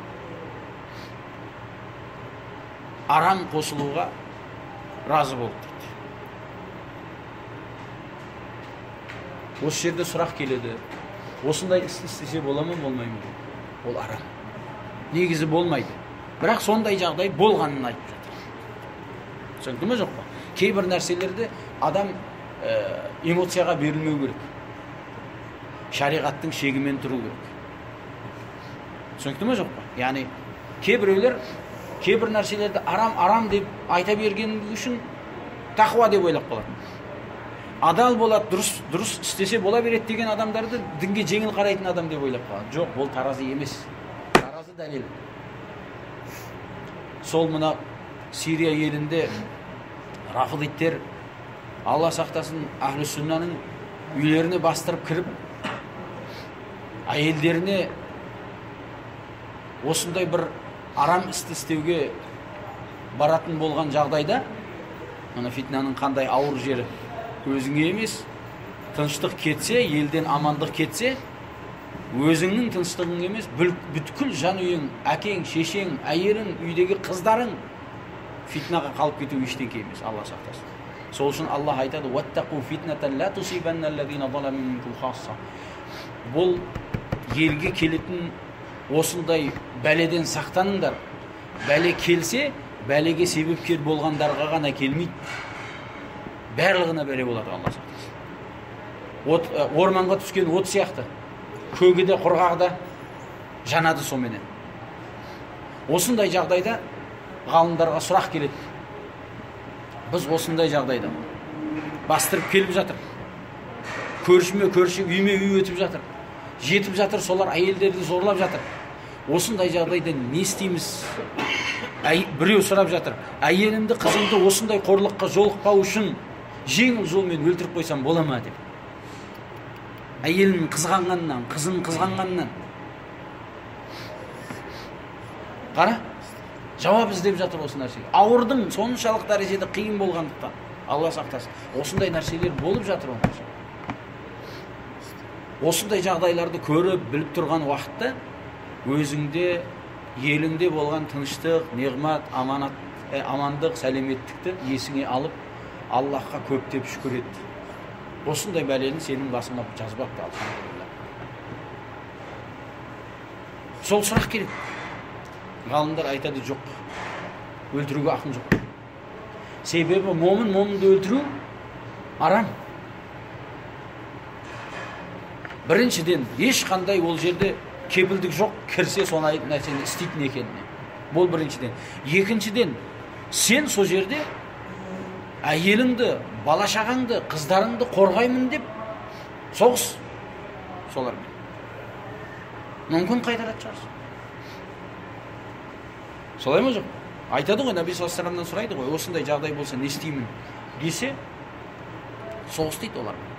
арам қосылуға разы болды дейді. Осы жерде сұрақ келеді. Осындай істі істесе бола ма, болмай ма? Ол арам. Негізі болмайды. Бірақ сондай жағдай болғанын айтып жатыр. Түсінікті ме жоқ па? Кейбір нәрселерді адам эмоцияға берілмеу керек. Шариғаттың шегімен тұру керек. Түсінікті ме жоқ па? Яғни кейбіреулер кейбір нәрселерді арам деп айта берген үшін тақуа деп ойлап қалады. Адал болады, дұрыс істесе бола береді деген адамдарды дінге жеңіл қарайтын адам деп ойлап қалады. Жоқ, бұл таразы емес. Таразы дәлел. Сол мына Сирия елінде рафидиттер, Алла сақтасын, әхлі сүннаның үйлеріне бастырып кіріп, әйелдеріне осындай бір арам істі істеуге баратын болған жағдайда, мына фитнаның қандай ауыр жері, өзіңе емес, тыныштық кетсе, елден амандық кетсе, өзіңнің тыныштығың емес, бүткіл жан үйің, әкең, шешең, әйелің, үйдегі қыздарың фитнаға қалып кету ештеңке емес, Алла сақтасын. Сол үшін Алла айтады: «Уаттақу фитнатан ла тусибанна аллазина заламу минкум хасса». Бұл елге келетін осындай бәледен сақтаныңдар. Бәле келсе, бәлеге себепкер болғандарға ғана келмейді. Барлығына бәле болады, Алла сақтасын. От, орманға түскен от сияқты. Көгі де, құрғағы да жанады соменен. Осындай жағдайда ғалымдарға сұрақ келеді. Біз осындай жағдайда бастырып келіп жатыр. Көршіме көрші, үйме үй өтіп жатыр. Жетіп жатыр, солар әйелдерді зорлап жатыр. Осындай жағдайда не істейміз? Біреу сұрап жатыр. Әйелімді, қызымды осындай қорлыққа жолықпау үшін Жеңіл жолмен өлтіріп қойсам бола ма деп. Әйелін қызғанғаннан, қызын қызғанғаннан. Қара, жауап іздеп жатыр осы нәрсеге. Ауырдың соншалық дәрежеде қиын болғандықтан, Алла сақтасын. Осындай нәрселер болып жатыр оның. Осындай жағдайларды көріп, біліп тұрған уақытта өзіңде, еліңде болған тыныштық, неғмат, аманат, амандық, сәлеметтікті есіңе алып, Аллахқа көптеп шүкір ет. Осындай бәлені сенің басыңа жазбапты, алхамдулилла. Сол сұрақ керек. Ғалымдар айтады, жоқ, өлтіруге ақың жоқ. Себебі момын момынды өлтіру арам. Біріншіден, ешқандай ол жерде кепілдік жоқ, кірсе сондай нәрсені істейтін екеніне. Бұл біріншіден. Екіншіден, сен сол жерде әйеліңді, бала шағаңды, қыздарыңды қорғаймын деп соғыс солармен. Мүмкін қайтаратын шығарсың. Солай ма жоқ? Айтады ғой, Нәби саллаллаху алейхи вассаламнан сұрайды ғой, осындай жағдай болса не істеймін десе, соғыс дейді олармен.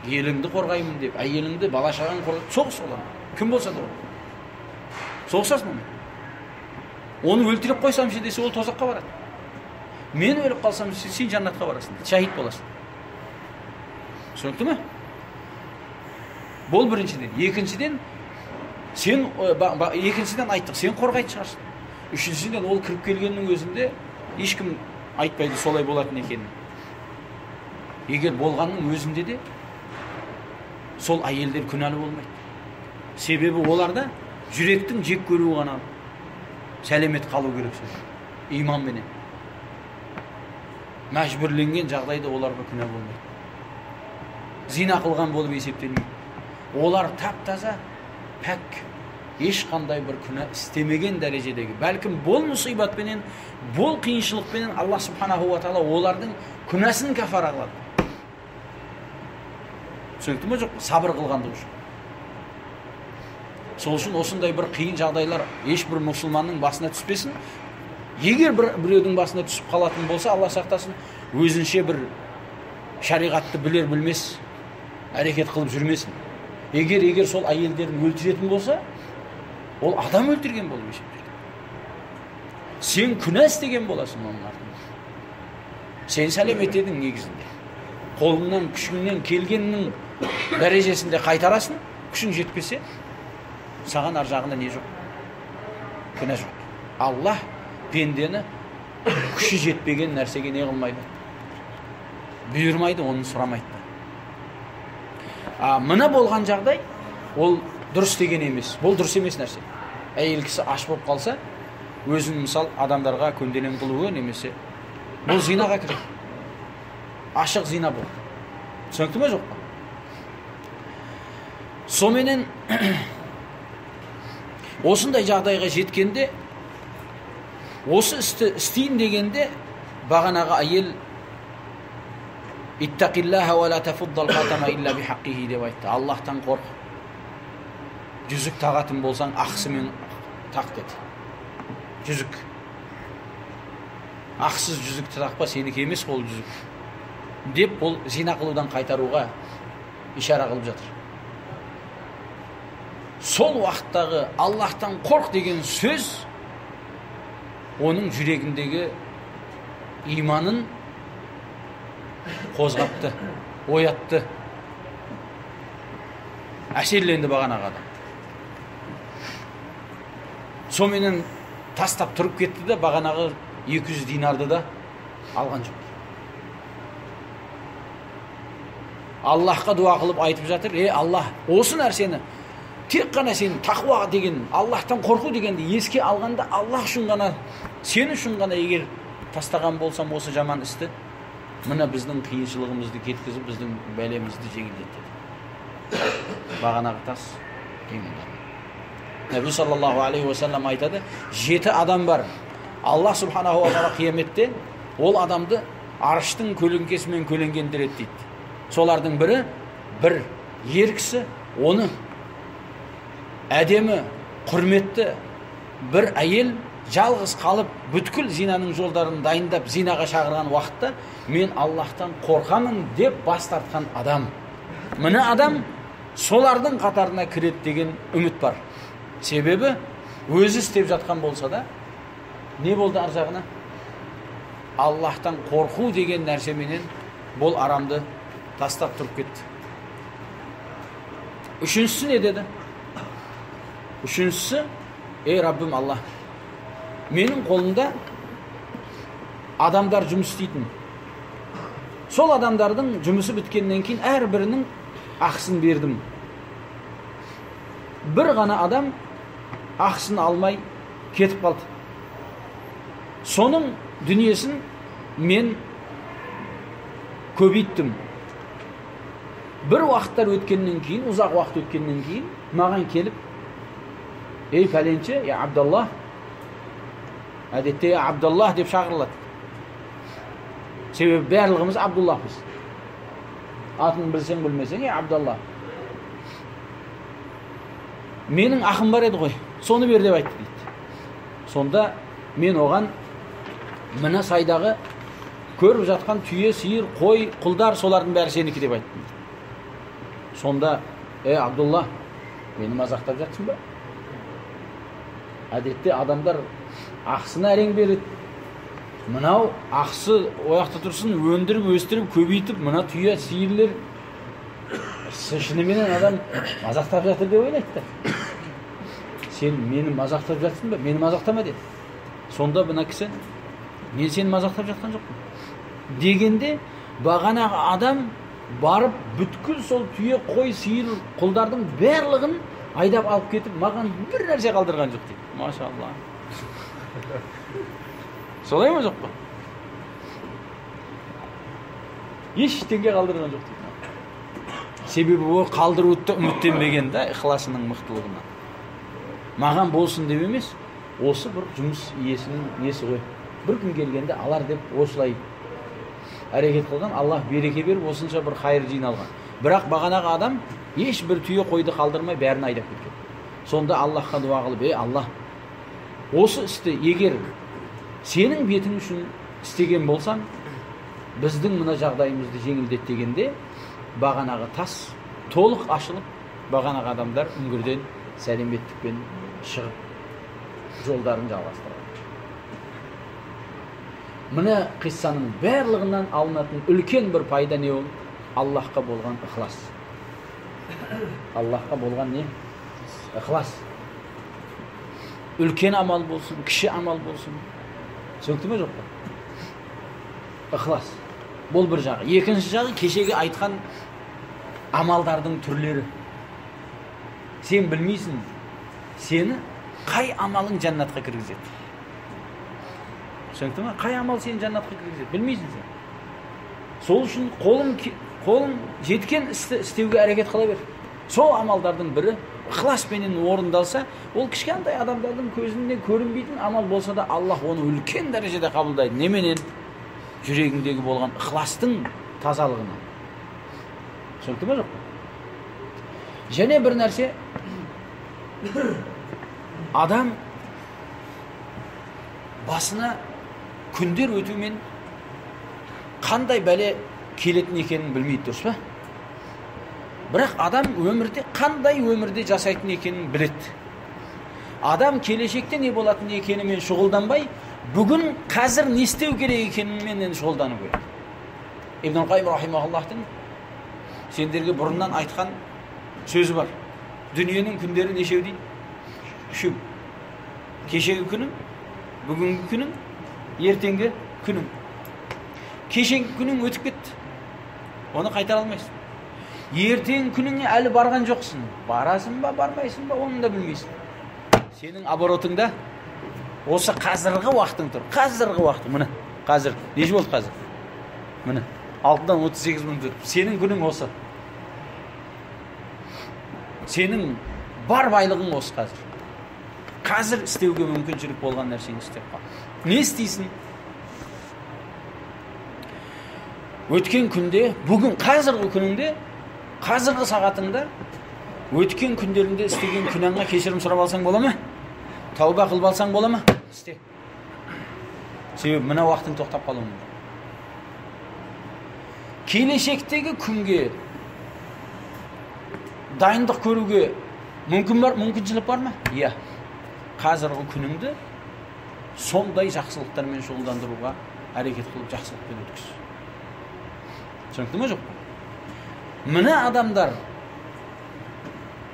Еліңді қорғаймын деп, әйеліңді, бала шағаңды қорғай, соғыс олармен. Кім болса да ол. Соғысасың онымен. Оны өлтіріп қойсам ше десе, ол тозаққа барады. Мен өліп қалсам, сен жәннатқа барасың, шәһид боласың. Түсінікті ме? Бұл біріншіден. Екіншіден, сен екіншіден айттық, сен қорғайтын шығарсың. Үшіншіден, ол кіріп келгеннің өзінде ешкім айтпайды солай болатын екенін. Егер болғанның өзінде де сол әйелдер күнәлі болмайды. Себебі оларда жүректің жек көруі ғана сәлемет қалу керек сол иманменен. Мәжбүрленген жағдайда оларға күнә болмайды. Зина қылған болып есептелмейді. Олар тап-таза, пәк, ешқандай бір күнә істемеген дәрежедегі. Бәлкім бұл мұсибатпенен, бұл қиыншылықпенен Аллах субханаху ва тағала олардың күнәсін кафара қылады. Түсінікті ме жоқ? Сабыр қылғандығы үшін. Сол үшін осындай бір қиын жағдайлар ешбір мұсылманның басына түспесін. Егер біреудің басына түсіп қалатын болса, Алла сақтасын, өзінше бір шариғатты білер білмес әрекет қылып жүрмесін. Егер сол әйелдерін өлтіретін болса, ол адам өлтірген болып есептеледі. Сен күнә істеген боласың оның артында. Сен сәлемет едің негізінде. Қолыңнан, күшіңнен келгеннің дәрежесінде қайтарасың, күшің жетпесе, саған ар жағында не жоқ? Күнә жоқ. Аллах пендені күші жетпеген нәрсеге не қылмайды? Бұйырмайды, оны сұрамайды. Мына болған жағдай, ол дұрыс деген емес. Бұл дұрыс емес нәрсе. Әйел кісі аш болып қалса, өзін мысал адамдарға көнделең қылуы немесе бұл зинаға кіреді. Ашық зина бұл. Түсінікті ме жоқ па? Соменен осындай жағдайға жеткенде, осы істі істейін дегенде, бағанағы әйел «Иттақиллаха уа ла тафуддал хатама илля бихаққихи» деп айтты. Аллахтан қорқ. Жүзік тағатын болсаң, ақысымен тақ деді. Жүзік. Ақсыз жүзікті тақпа, сенікі емес ол жүзік. Деп ол зина қылудан қайтаруға ишара қылып жатыр. Сол уақыттағы Аллахтан қорқ деген сөз оның жүрегіндегі иманын қозғапты, оятты. Әсерленді бағанағы адам. Соменен тастап тұрып кетті де, бағанағы 200 динарды да алған жоқ. Аллахқа дуа қылып айтып жатыр, Аллах, осы нәрсені тек қана сен тақуа деген, Аллахтан қорқу дегенді еске алғанда, Аллах үшін ғана, сен үшін ғана егер тастаған болсам осы жаман істі, мына біздің қиыншылығымызды кеткізіп, біздің бәлемізді жеңілдет деді. Бағанағы тас жеңілдеді. Нәби саллаллаху алейхи уассалам айтады, 7 адам бар. Аллах субханаху ва тағала қияметте ол адамды арыштың көлеңкесімен көлеңкендіреді дейді. Солардың бірі бір ер кісі, оны әдемі, құрметті бір әйел жалғыз қалып, бүткіл зинаның жолдарын дайындап, зинаға шақырған уақытта мен Аллахтан қорқамын деп бас тартқан адам. Міне адам солардың қатарына кіреді деген үміт бар. Себебі өзі істеп жатқан болса да, не болды ар жағына? Аллахтан қорқу деген нәрсеменен бұл арамды тастап тұрып кетті. Үшіншісі не деді? Үшіншісі, ей Раббым Алла, менің қолымда адамдар жұмыс істейтін. Сол адамдардың жұмысы біткеннен кейін әрбірінің ақысын бердім. Бір ғана адам ақысын алмай кетіп қалды. Соның дүниесін мен көбейттім. Бір уақыттар өткеннен кейін, ұзақ уақыт өткеннен кейін маған келіп, ей пәленше, ей Абдалла, әдетте Абдаллах деп шақырылады. Себебі барлығымыз Абдуллахпыз. Атын білсең білмесең, ей Абдалла. Менің ақым бар еді ғой, соны бер деп айтты дейді. Сонда мен оған мына сайдағы көріп жатқан түйе, сиыр, қой, құлдар, солардың бәрі сенікі деп айттым дейді. Сонда, ей Абдулла, мені мазақтап жатсың ба? Әдетте адамдар ақысына әрең береді. Мынау ақысы ояқта тұрсын, өндіріп, өстіріп, көбейтіп, мына түйе, сиырлер шыныменен адам мазақтап жатыр деп ойлайды да. Сен мені мазақтап жатсың ба? Мені мазақтама деді. Сонда мына кісі, мен сені мазақтап жатқан жоқпын дегенде, бағанағы адам барып бүткіл сол түйе, қой, сиыр, құлдардың барлығын айдап алып кетіп, маған бір нәрсе қалдырған жоқ дейді. Машалла. Солай ма, жоқ па? Ештеңе қалдырған жоқ дейді. Себебі ол қалдыруды үміттенбеген да, ықыласының мықтылығынан. Маған болсын деп емес, осы бір жұмыс иесінің несі ғой. Бір күн келгенде алар деп осылай әрекет қылған, Аллах береке беріп, осынша бір хайыр жиналған. Бірақ бағанағы адам ешбір түйе қойды қалдырмай бәрін айдап кеткен. Сонда Аллахқа дуа қылып, ей Аллах, осы істі егер сенің бетің үшін істеген болсаң, біздің мына жағдайымызды жеңілдет дегенде, бағанағы тас толық ашылып, бағанағы адамдар үңгірден сәлеметтікпен шығып жолдарын жалғастырады. Мына қиссаның барлығынан алынатын үлкен бір пайда не ол? Аллахқа болған ықылас. Аллахқа болған не? Ықылас. Үлкен амал болсын, кіші амал болсын. Түсінікті ме, жоқ па? Ықылас. Бұл бір жағы. Екінші жағы кешегі айтқан амалдардың түрлері. Сен білмейсің, сені қай амалың жәннатқа кіргізеді. Түсінікті ме? Қай амал сені жәннатқа кіргізеді? Білмейсің сен. Сол үшін қолың жеткен істі істеуге әрекет қыла бер. Сол амалдардың бірі ықыласпенен орындалса, ол кішкентай адамдардың көзіне көрінбейтін амал болса да, Аллах оны үлкен дәрежеде қабылдайды. Неменен? Жүрегіңдегі болған ықыластың тазалығынан. Түсінікті ме, жоқ па? Және бір нәрсе, адам басына күндер өтумен қандай бәле келетін екенін білмейді, дұрыс па? Бірақ адам өмірде қандай өмірде жасайтын екенін біледі. Адам келешекте не болатын екенімен шұғылданбай, бүгін қазір не істеу керек екенімен шұғылдану керек. Ибн Қайым рахимахуллахтың сендерге бұрыннан айтқан сөзі бар. Дүниенің күндері нешеу дейді? Үшеу. Кешегі күнің, бүгінгі күнің, ертеңгі күнің. Кешегі күнің өтіп кетті. Оны қайтара алмайсың. Ертең күніңе әлі барған жоқсың. Барасың ба, бармайсың ба, оны да білмейсің. Сенің оборотыңда осы қазіргі уақытың тұр. Қазіргі уақытың, міне, қазір. Неше болды қазір? Міне, 6-дан 38 минут өтіп. Сенің күнің осы. Сенің бар байлығың осы қазір. Қазір істеуге мүмкіншілік болған нәрсені істеп қал. Не істейсің? Өткен күнде, бүгін қазіргі күніңде, қазіргі сағатыңда өткен күндерінде істеген күнәңа кешірім сұрап алсаң бола ма? Тауба қылып алсаң бола ма? Істе. Себебі мына уақытың тоқтап қалуы мүмкін. Келешектегі күнге дайындық көруге мүмкін бар, мүмкіншілік бар ма? Иә. Қазіргі күніңді сондай жақсылықтармен шұғылдандыруға әрекет қылып, жақсылықпен өткіз. Түсінікті ме, жоқ па? Мына адамдар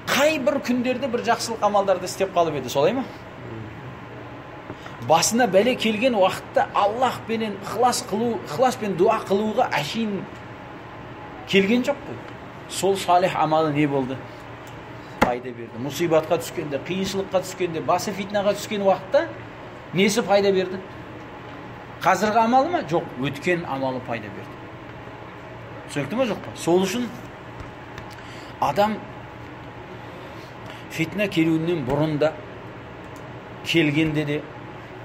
қай бір күндерде бір жақсылық амалдарды істеп қалып еді, солай ма? Басына бәле келген уақытта Аллахпенен ықылас қылу, ықыласпен дуа қылуға әшейін келген жоқ қой. Сол салих амалы не болды? Пайда берді. Мұсибатқа түскенде, қиыншылыққа түскенде, басы фитнаға түскен уақытта несі пайда берді? Қазіргі амалы ма? Жоқ, өткен амалы пайда берді. Түсінікті ме, жоқ па? Сол үшін адам фитна келуінен бұрын да, келгенде де,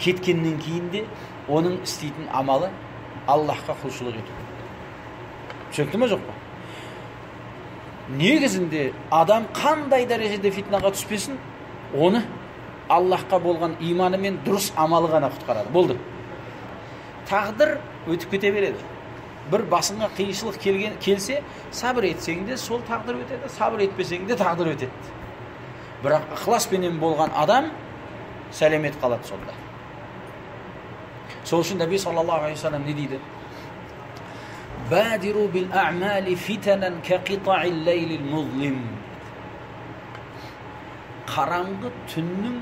кеткеннен кейін де оның істейтін амалы Аллахқа құлшылық ету. Түсінікті ме, жоқ па? Негізінде адам қандай дәрежеде фитнаға түспесін, оны Аллахқа болған иманы мен дұрыс амалы ғана құтқарады. Болды. Тағдыр өтіп кете береді. Бір басыңа қиыншылық келсе, сабыр етсең де сол тағдыр өтеді, сабыр етпесең де тағдыр өтеді. Бірақ ықыласпенен болған адам сәлемет қалады сонда. Сол үшін Нәби саллаллаху алейхи вассалам не дейді? Бадиру бил а'мали фитанан ка қита'ил лейлил музлим. Қараңғы түннің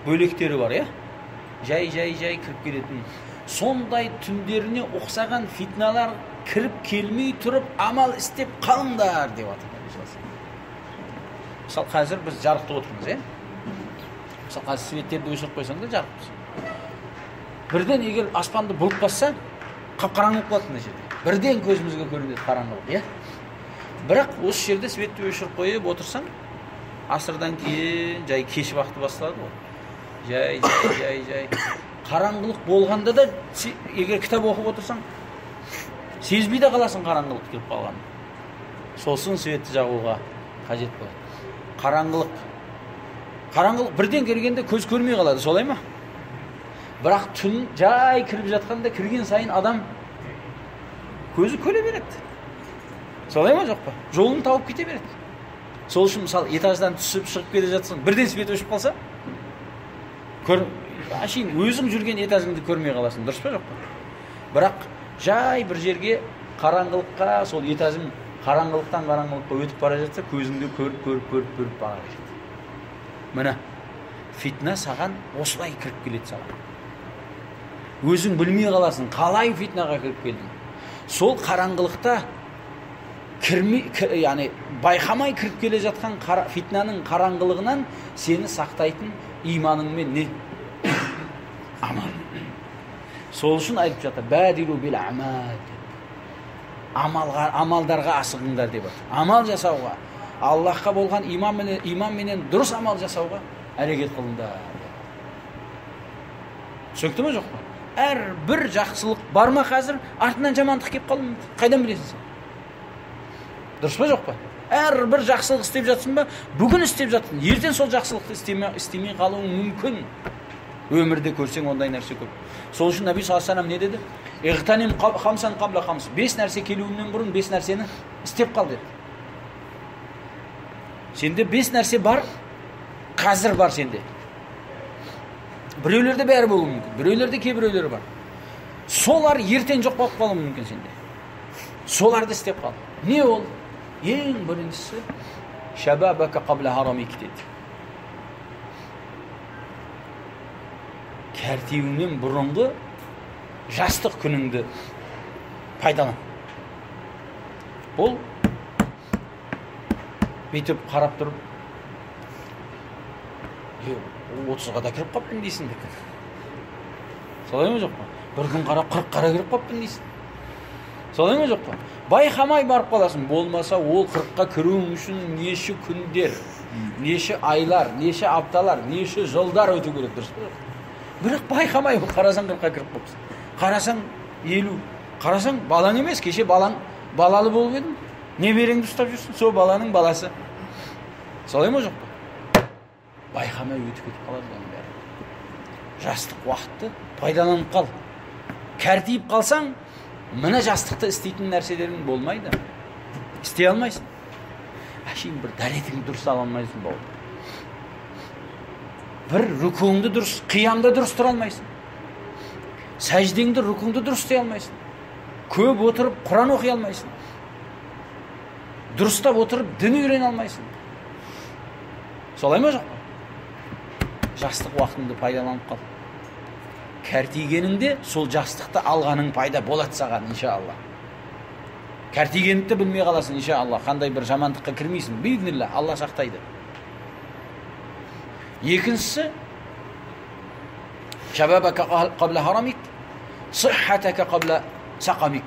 бөлектері бар, иә? Жай-жай-жай кіріп келетін. Сондай түндеріне ұқсаған фитналар кіріп келмей тұрып амал істеп қалыңдар деп жатыр. Мысалы, қазір біз жарықта отырмыз, иә? Мысалы, қазір светтерді өшіріп қойсаң да жарықпыз. Бірден егер аспанды бұлт басса, қап-қараңғы болып қалады мына жерде. Бірден көзімізге көрінеді қараңғылық, иә? Бірақ осы жерде светті өшіріп қойып отырсаң, асырдан кейін жай кеш уақыты басталады ғой. Жай, жай, жай, жай. Қараңғылық болғанда да егер кітап оқып отырсаң, сезбей де қаласың қараңғылық келіп қалғанын. Сосын светті жағуға қажет болады. Қараңғылық. Қараңғылық бірден келгенде көз көрмей қалады, солай ма? Бірақ түн жай кіріп жатқанда, кірген сайын адам көзі көре береді. Солай ма, жоқ па? Жолын тауып кете береді. Сол үшін мысалы этаждан түсіп шығып келе жатсаң, бірден свет өшіп қалса, әшейін өзің жүрген этажыңды көрмей қаласың, дұрыс па, жоқ па? Бірақ жай бір жерге қараңғылыққа, сол этажың қараңғылықтан қараңғылыққа өтіп бара жатса, көзіңді көріп, көріп, көріп, көріп бара береді. Міне, фитна саған осылай кіріп келеді саған. Өзің білмей қаласың, қалай фитнаға кіріп келдің. Сол қараңғылықта кірмей, яғни байқамай кіріп келе жатқан фитнаның қараңғылығынан сені сақтайтын иманыңмен не? Амал. Сол үшін айтып жатыр, бәдиру бил амал деп. Амалға, амалдарға асығыңдар деп жатыр. Амал жасауға, Аллахқа болған иманменен дұрыс амал жасауға әрекет қылыңдар. Түсінікті ме, жоқ па? Әр бір жақсылық бар ма қазір, артынан жамандық келіп қалуы мүмкін. Қайдан білесің сен? Дұрыс па, жоқ па? Әр бір жақсылық істеп жатсың ба, бүгін істеп жатсың, ертең сол жақсылықты істемей қалуың мүмкін. Өмірде көрсең ондай нәрсе көп. Сол үшін Нәби саллаллаху алейхи вассалам не деді? Иғтаним хамсан қабла хамс. 5 нәрсе келуінен бұрын 5 нәрсені істеп қал деді. Сенде 5 нәрсе бар, қазір бар сенде. Біреулерде бәрі болуы мүмкін, біреулерде кейбіреулері бар. Солар ертең жоқ болып қалуы мүмкін сенде. Соларды істеп қал. Не ол? Ең біріншісі шабабака қабла харамик деді. Кәртеуіңнен бұрынғы жастық күніңді пайдалан. Ол бүйтіп қарап тұрып, 30-ға да кіріп қаппын дейсің. Солай ма, жоқ па? Бір күн қарап 40-қа да кіріп қаппын дейсің. Солай ма, жоқ па? Байқамай барып қаласың. Болмаса ол 40-қа кіруің үшін неше күндер, неше айлар, неше апталар, неше жылдар өту керек, дұрыс па? Бірақ байқамай қарасаң 40-қа кіріп қалыпсың. Қарасаң 50, қарасаң балаң емес, кеше балаң балалы болып едің, немереңді ұстап жүрсің, сол баланың баласы. Солай ма, жоқ па? Байқамай өтіп кетіп қалады оның бәрі. Жастық уақытты пайдаланып қал. Кәртиіп қалсаң, мына жастықты істейтін нәрселерің болмайды. Істей алмайсың. Әшейін бір дәретіңді дұрыс ала алмайсың бауырым. Бір рүкуіңді дұрыс, қиямда дұрыс тұра алмайсың. Сәждеңді, рүкуіңді дұрыс істей алмайсың. Көп отырып Құран оқи алмайсың. Дұрыстап отырып дін үйрене алмайсың. Солай ма, жоқ па? Жастық уақытыңды пайдаланып қал. Кәртейгеніңде сол жастықты алғаның пайда болады саған, иншалла. Кәртейгеніңді білмей қаласың, иншалла. Қандай бір жамандыққа кірмейсің, бейдініллә, Алла сақтайды. Екіншісі, шабабака қабла харамик, сиххатака қабла сақамик.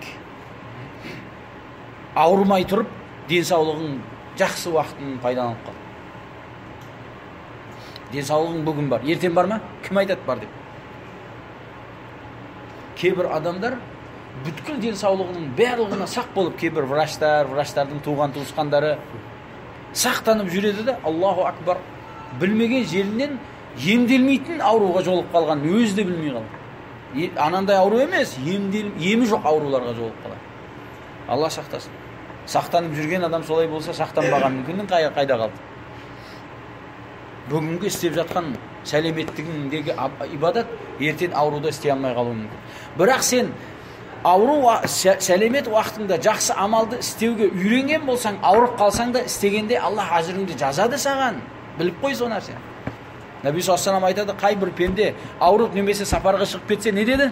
Ауырмай тұрып, денсаулығың жақсы уақытын пайдаланып қал. Денсаулығың бүгін бар, ертең бар ма? Кім айтады бар деп? Кейбір адамдар бүткіл денсаулығының барлығына сақ болып, кейбір врачтар, врачтардың туған туысқандары сақтанып жүреді де, Аллаху акбар, білмеген жерінен емделмейтін ауруға жолығып қалған, өзі де білмей қалады. Анандай ауру емес, емі жоқ ауруларға жолығып қалады. Алла сақтасын. Сақтанып жүрген адам солай болса, сақтанбаған күннің қайда қалды? Бүгінгі істеп жатқан сәлеметтігіңдегі ибадат ертең ауруда істей алмай қалуы мүмкін. Бірақ сен ауру сәлемет уақытыңда жақсы амалды істеуге үйренген болсаң, ауырып қалсаң да істегенде Алла ажырыңды жазады саған. Біліп қой сол нәрсені. Нәби саллаллаху алейхи айтады, қай бір пенде ауырып немесе сапарға шығып кетсе не деді?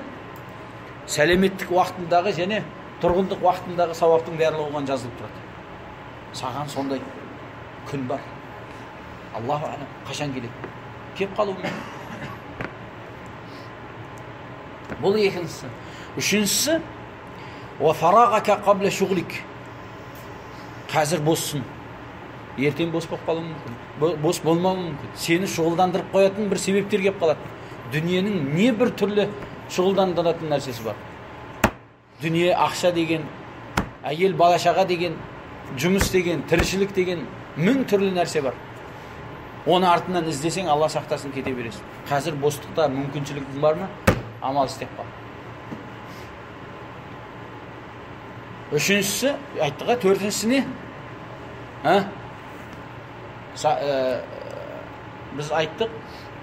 Сәлеметтік уақытындағы және тұрғындық уақытындағы сауаптың барлығы оған жазылып тұрады. Саған сондай күн бар. Аллаху алам, қашан келеді? Кеп қалуы мүмкін. Бұл екіншісі. Үшіншісі, уа фарағака қабла шуғлик. Қазір боссың. Ертең бос болып қалуы мүмкін. Бос болмауы мүмкін. Сені шұғылдандырып қоятын бір себептер кеп қалады. Дүниенің не бір түрлі шұғылдандыратын нәрсесі бар. Дүние, ақша деген, әйел, бала шаға деген, жұмыс деген, тіршілік деген мың түрлі нәрсе бар. Оны артынан іздесең, Алла сақтасын, кете бересің. Қазір бостықта мүмкіншілігің бар ма? Амал істеп қал. Үшіншісі, айттық, төртіншісі не? Біз айттық,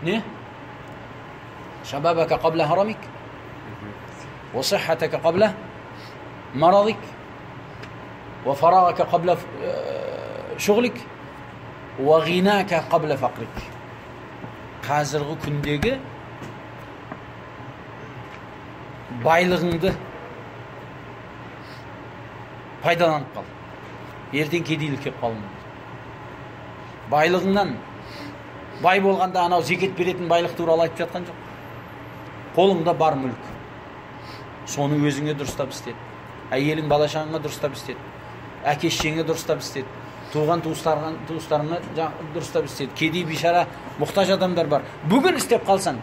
не? Шабабака қабла харамик, уа сиххатака қабла марадик, уа фарагака қабла шуғлик, уа ғинака қабла фақрик. Қазіргі күндегі байлығыңды пайдаланып қал. Ертең кедейлік кеп қалуы мүмкін. Байлығыңнан бай болғанда анау зекет беретін байлық туралы айтып жатқан жоқ. Қолыңда бар мүлік. Соны өзіңе дұрыстап істет. Әйелің бала шағаңа дұрыстап істет. Әке шешеңе дұрыстап істет. Туған туыстарыңа дұрыстап істет. Кедей бейшара мұқтаж адамдар бар. Бүгін істеп қалсаң,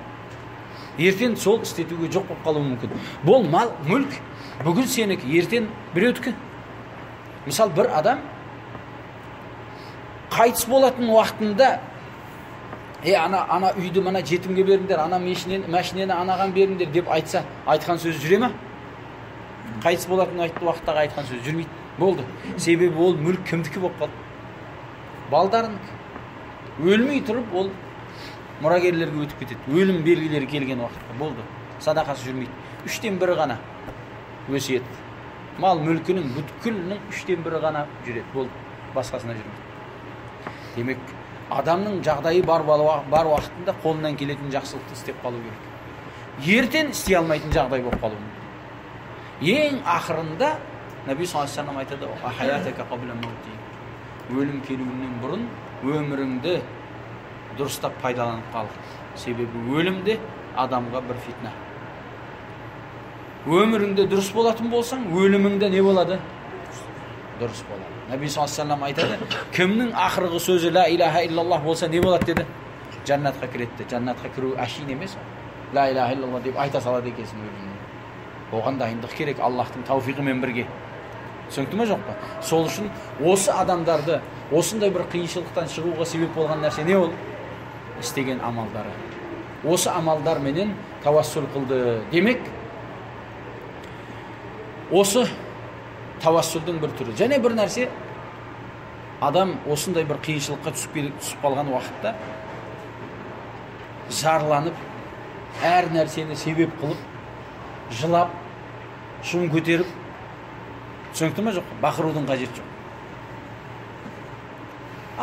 ертең сол істетуге жоқ болып қалуы мүмкін. Бұл мал, мүлк бүгін сенікі, ертең біреудікі. Мысал, бір адам қайтыс болатын уақытында ана үйді мына жетімге беріңдер, ана мәшинені анаған беріңдер деп айтса, айтқан сөзі жүре ме? Қайтыс болатын уақыттағы айтқан сөзі жүрмейді. Болды. Себебі ол мүлік кімдікі болып қалды? Балдарынікі. Өлмей тұрып ол мұрагерлерге өтіп кетеді. Өлім белгілері келген уақытта болды. Садақасы жүрмейді. 1/3 ғана өсиет. Мал мүлкінің бүткілінің 1/3 ғана жүреді. Болды. Басқасына жүрмейді. Демек, адамның жағдайы бар уақытында қолынан келетін жақсылықты істеп қалу керек. Ертең істей алмайтын жағдай болып қалуы мүмкін. Ең ақырында Нәби саллаллаху алейхи вассалам айтады: "Хаятака қабла маути". Өлім келуінен бұрын өміріңді дұрыстап пайдаланып қал. Себебі өлім де адамға бір фитна. Өміріңде дұрыс болатын болсаң, өліміңде не болады? Дұрыс болады. Нәби саллаллаху алейхи вассалам айтады: кімнің ақырғы сөзі ла илаха иллаллах болса не болады деді? Жәннатқа кіреді. Жәннатқа кіру әшейін емес. Ла илаха иллаллах деп айта салады екенсің өліміңде. Оған дайындық керек, Аллахтың тауфиғымен бірге. Түсінікті ме, жоқ па? Сол үшін осы адамдарды осындай бір қиыншылықтан шығуға себеп болған нәрсе не ол? Істеген амалдары. Осы амалдарменен тавассул қылды. Демек, осы тавассулдың бір түрі. Және бір нәрсе, адам осындай бір қиыншылыққа түсіп қалған уақытта зарланып, әр нәрсені себеп қылып, жылап, шуын көтеріп, түсінікті ме жоқ? Бақырудың қажеті жоқ.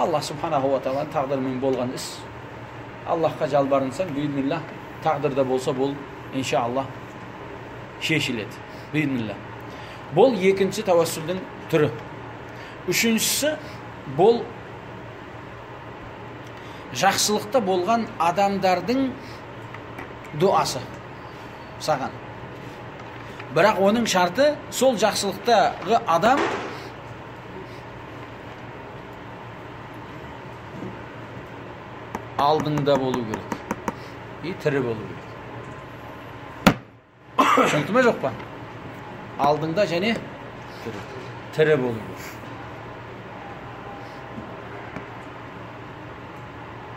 Алла субханаху ва тағаланың тағдырымен болған іс. Аллахқа жалбарынсаң, бейнилlah, тағдырда болса бұл иншаллах шешіледі. Бейнилlah. Бұл екінші тавассулдың түрі. Үшіншісі бұл жақсылықта болған адамдардың дуасы саған. Бірақ оның шарты сол жақсылықтағы адам алдыңда болу керек. И тірі болу керек. Түсінікті ме жоқ па? Алдыңда және тірі болу керек.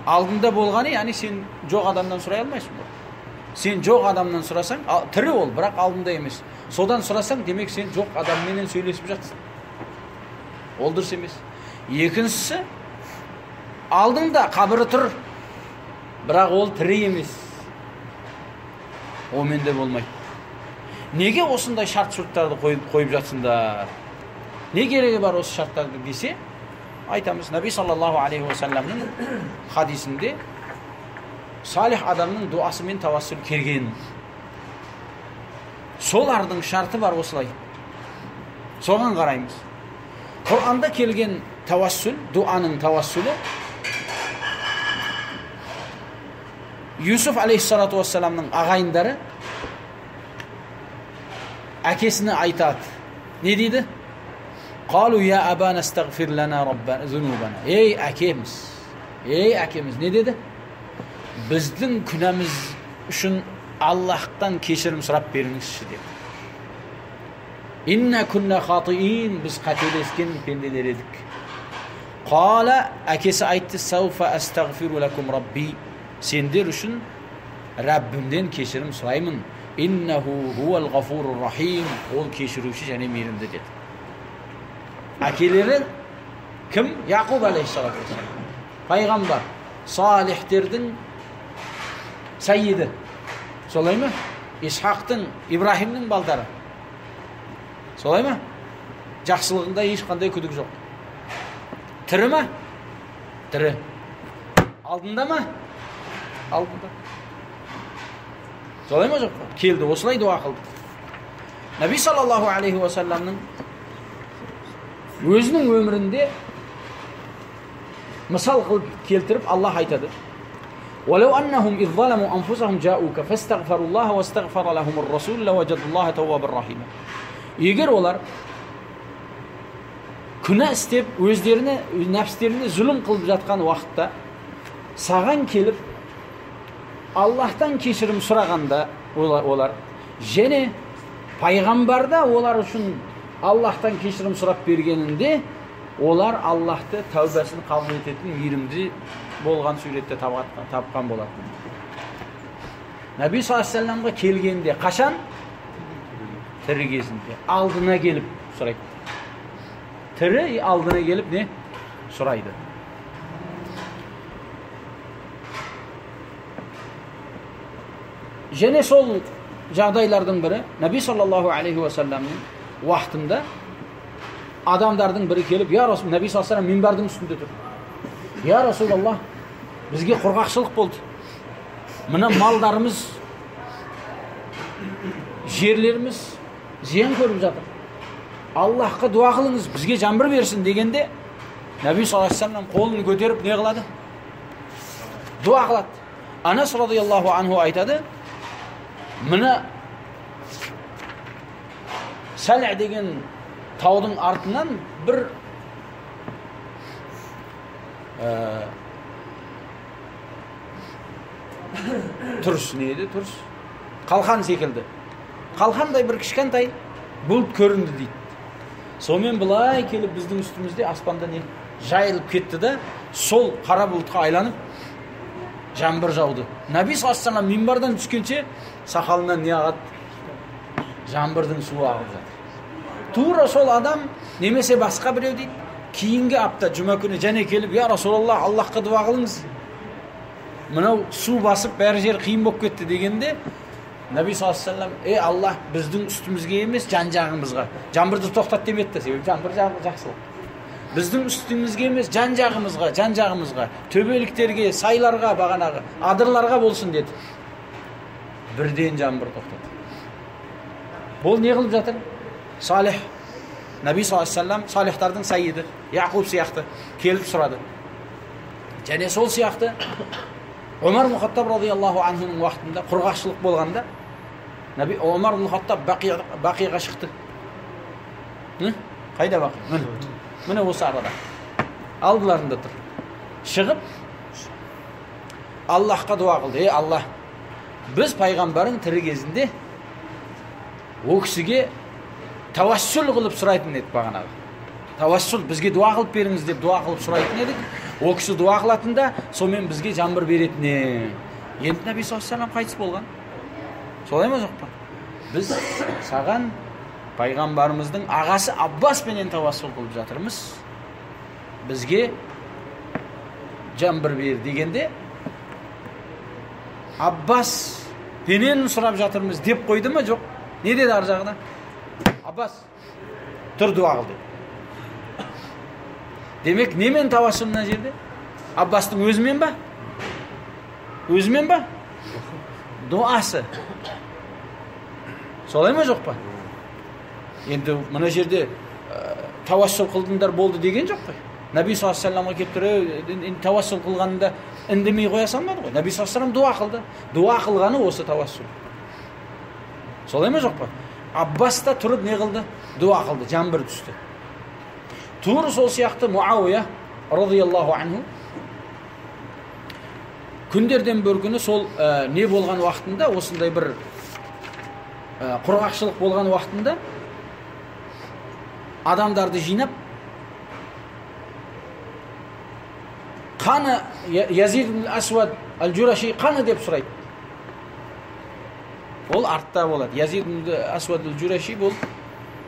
Алдында болғаны, яғни сен жоқ адамнан сұрай алмайсың ғой. Сен жоқ адамнан сұрасаң, тірі ол, бірақ алдында емес. Содан сұрасаң, демек сен жоқ адамменен сөйлесіп жатсың. Ол дұрыс емес. Екіншісі, алдыңда қабірі тұр, бірақ ол тірі емес. Онымен де болмайды. Неге осындай шарт-шұрттарды қойып жатсыңдар? Не керегі бар осы шарттарды десе, айтамыз, Нәби саллаллаху алейхи уассаламның хадисінде салих адамның дуасымен тавассул келген. Солардың шарты бар осылай. Соған қараймыз. Құранда келген тавассул, дуаның тавассулы Юсуф алейхиссалату уассаламның ағайындары әкесіне айтады. Не дейді? Қалу я абана астағфир лана раббана зунубана. Ей әкеміз, ей әкеміз, не деді? Біздің күнәміз үшін Аллахтан кешірім сұрап беріңізші деді. Инна кунна хатиин, біз қателескен пенделер едік. Қала, әкесі айтты, сауфа астағфиру лакум рабби, сендер үшін Раббімден кешірім сұраймын. Иннаху хуал ғафурур рахим, ол кешіруші және мейірімді деді. Әкелері кім? Яқуб алейхиссалату вассалам. Пайғамбар, салихтердің сәйиді. Солай ма? Исхақтың, Ибраһимнің балдары. Солай ма? Жақсылығында ешқандай күдік жоқ. Тірі ма? Тірі. Алдында ма? Алдында. Солай ма жоқ па? Келді, осылай дуа қылды. Нәби саллаллаху алейхи уассаламның өзінің өмірінде мысал қылып келтіріп Аллах айтады. وَلَوْ أَنَّهُمْ إِذْ ظَلَمُوا أَنفُسَهُمْ جَاءُوكَ فَاسْتَغْفَرُوا اللَّهَ وَاسْتَغْفَرَ لَهُمُ الرَّسُولُ لَوَجَدُوا اللَّهَ تَوَّابًا رَحِيمًا. Егер олар күнә істеп, өздеріне, нәпстеріне zulüm қылып жатқан уақытта саған келіп Аллахтан кешірім сұрағанда олар және пайғамбарда олар үшін Аллахтан кешірім сұрап бергенінде олар Аллахты тәубасын қабыл ететін мейірімді болған суретте тапқан болатын. Нәби саллаллаху алейхи вассаламға келгенде қашан? Тірі кезінде алдына келіп сұрайды. Тірі алдына келіп не? Сұрайды. Және сол жағдайлардың бірі Нәби саллаллаху алейхи уассаламның уақытында адамдардың бірі келіп, я Расул, Нәби саллаллаху алейхи вассалам минбардың үстінде тұр. Я Расулаллах, бізге құрғақшылық болды. Мына малдарымыз, жерлеріміз зиян көріп жатыр. Аллахқа дуа қылыңыз, бізге жаңбыр берсін дегенде Нәби саллаллаху алейхи вассалам қолын көтеріп не қылады? Дуа қылады. Анас радиаллаху анху айтады, мына Сәлә деген таудың артынан бір тұрс, не еді тұрс? Қалқан секілді. Қалқандай бір кішкентай бұлт көрінді дейді. Сонымен былай келіп біздің үстімізде аспанда не жайылып кетті да, сол қара бұлтқа айланып Жаңбыр жауды. Нәби саллаллаху алейхи вассалам минбардан түскенше сақалынан не ағады? Жаңбырдың суы ағып жатыр. Тура сол адам немесе басқа біреу дейді, кейінгі апта жұма күні және келіп, я Расулаллах, Аллахқа дуа қылыңыз, мынау су басып бәрі жер қиын болып кетті дегенде, Нәби саллаллаху алейхи вассалам, ей Аллах, біздің үстімізге емес, жан жағымызға. Жаңбырды тоқтат демеді, себебі жаңбыр жақсылық. Біздің үстімізге емес, жан жағымызға, жан жағымызға, төбеліктерге, сайларға, бағанағы, адырларға болсын деді. Бірден жаңбыр тоқтады. Бұл не қылып жатыр? Салих, Нәби саллаллаху алейхи вассалам салихтардың сайиді, Яқуб сияқты келіп сұрады. Және сол сияқты Омар ибн Хаттаб радиаллаху анхуның уақытында құрғақшылық болғанда, Нәби Омар ибн Хаттаб Бақиға шықты. Қайда Бақи? Міне. Міне осы арада. Алдыларында тұр. Шығып Аллахқа дуа қылды. Ей Аллах, біз пайғамбарың тірі кезінде о кісіге тәуассул қылып сұрайтын едік бағанағы. Тәуассул, бізге дуа қылып беріңіз деп дуа қылып сұрайтын едік. О кісі дуа қылатында, сонымен бізге жаңбыр беретін. Енді Нәби саллаллаху алейхи вассалам қайтыс болған. Солай ма, жоқ па? Біз саған пайғамбарымыздың ағасы Аббаспенен тәуассул қылып жатырмыз. Бізге жаңбыр бер дегенде, Аббас пенен сұрап жатырмыз деп қойды ма, жоқ? Не деді ар жағына? Аббас, тұр дуа қыл деді. Демек, немен тәуассул мына жерде? Аббастың өзімен ба? Өзімен ба? Дуасы. Солай ма, жоқ па? Енді мына жерде тәуассул қылдыңдар болды деген жоқ қой. Нәби саллаллаху алейхи вассаламға келіп тұр, тәуассул қылғанында үндемей қоя салмады ғой. Нәби саллаллаху алейхи вассалам дуа қылды. Дуа қылғаны осы тәуассул. Солай ма, жоқ па? Аббас та тұрып не қылды? Дуа қылды, жаңбыр түсті. Тура сол сияқты Муауия радиаллаху анху күндерден бір күні сол не болған уақытында, осындай бір құрғақшылық болған уақытында адамдарды жинап, қаны Язид ибн Асвад аль-Джураши қаны деп сұрайды. Ол артта болады. Язид ибн Асвад аль-Джураши бұл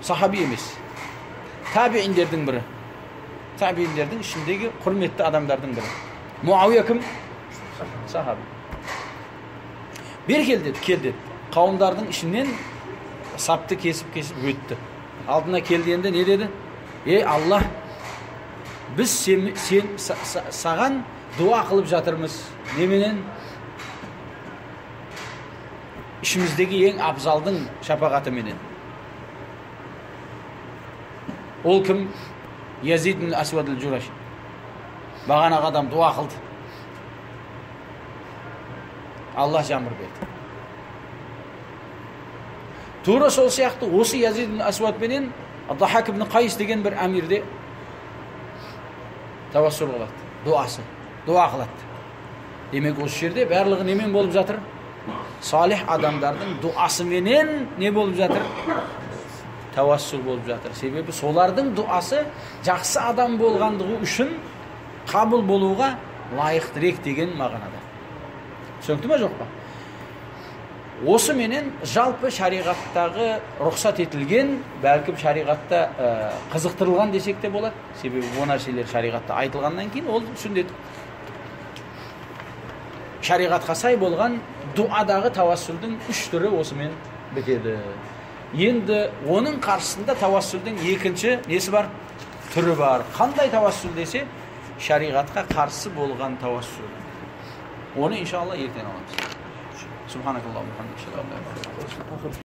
сахаби емес. Табииндердің бірі. Табииндердің ішіндегі құрметті адамдардың бірі. Муауия кім? Сахаби. Бер кел деді, кел деді. Қауымдардың ішінен сапты кесіп-кесіп өтті. Алдына келді енді не деді? Ей Аллах, біз сен саған дуа қылып жатырмыз. Неменен? Ішіміздегі ең абзалдың шапағатыменен. Ол кім? Язид ибн Асвад аль-Джураши. Бағанағы адам дуа қылды. Аллах жаңбыр берді. Тура сол сияқты осы Язид ибн Асвад пенен Дахак ибн Қайс деген бір әмирде тәуассул қылады, дуасы, дуа қылады. Демек, осы жерде барлығы немен болып жатыр? Салих адамдардың дуасыменен не болып жатыр? Тәуассул болып жатыр. Себебі солардың дуасы жақсы адам болғандығы үшін қабыл болуға лайықтырақ деген мағынада. Түсінікті ме, жоқ па? Осы менен жалпы шариғаттағы рұқсат етілген, бәлкім шариғатта қызықтырылған десек те болады. Себебі бұл нәрселер шариғатта айтылғаннан кейін ол сүннет. Шариғатқа сай болған дуадағы тәуассулдың үш түрі осымен бітеді. Енді оның қарсысында тәуассулдың екінші несі бар? Түрі бар. Қандай тәуассул десе, шариғатқа қарсы болған тәуассул. Оны иншалла ертең аламыз. Субханакаллахумма ва бихамдика, ашһаду ан ла илаха илля анта.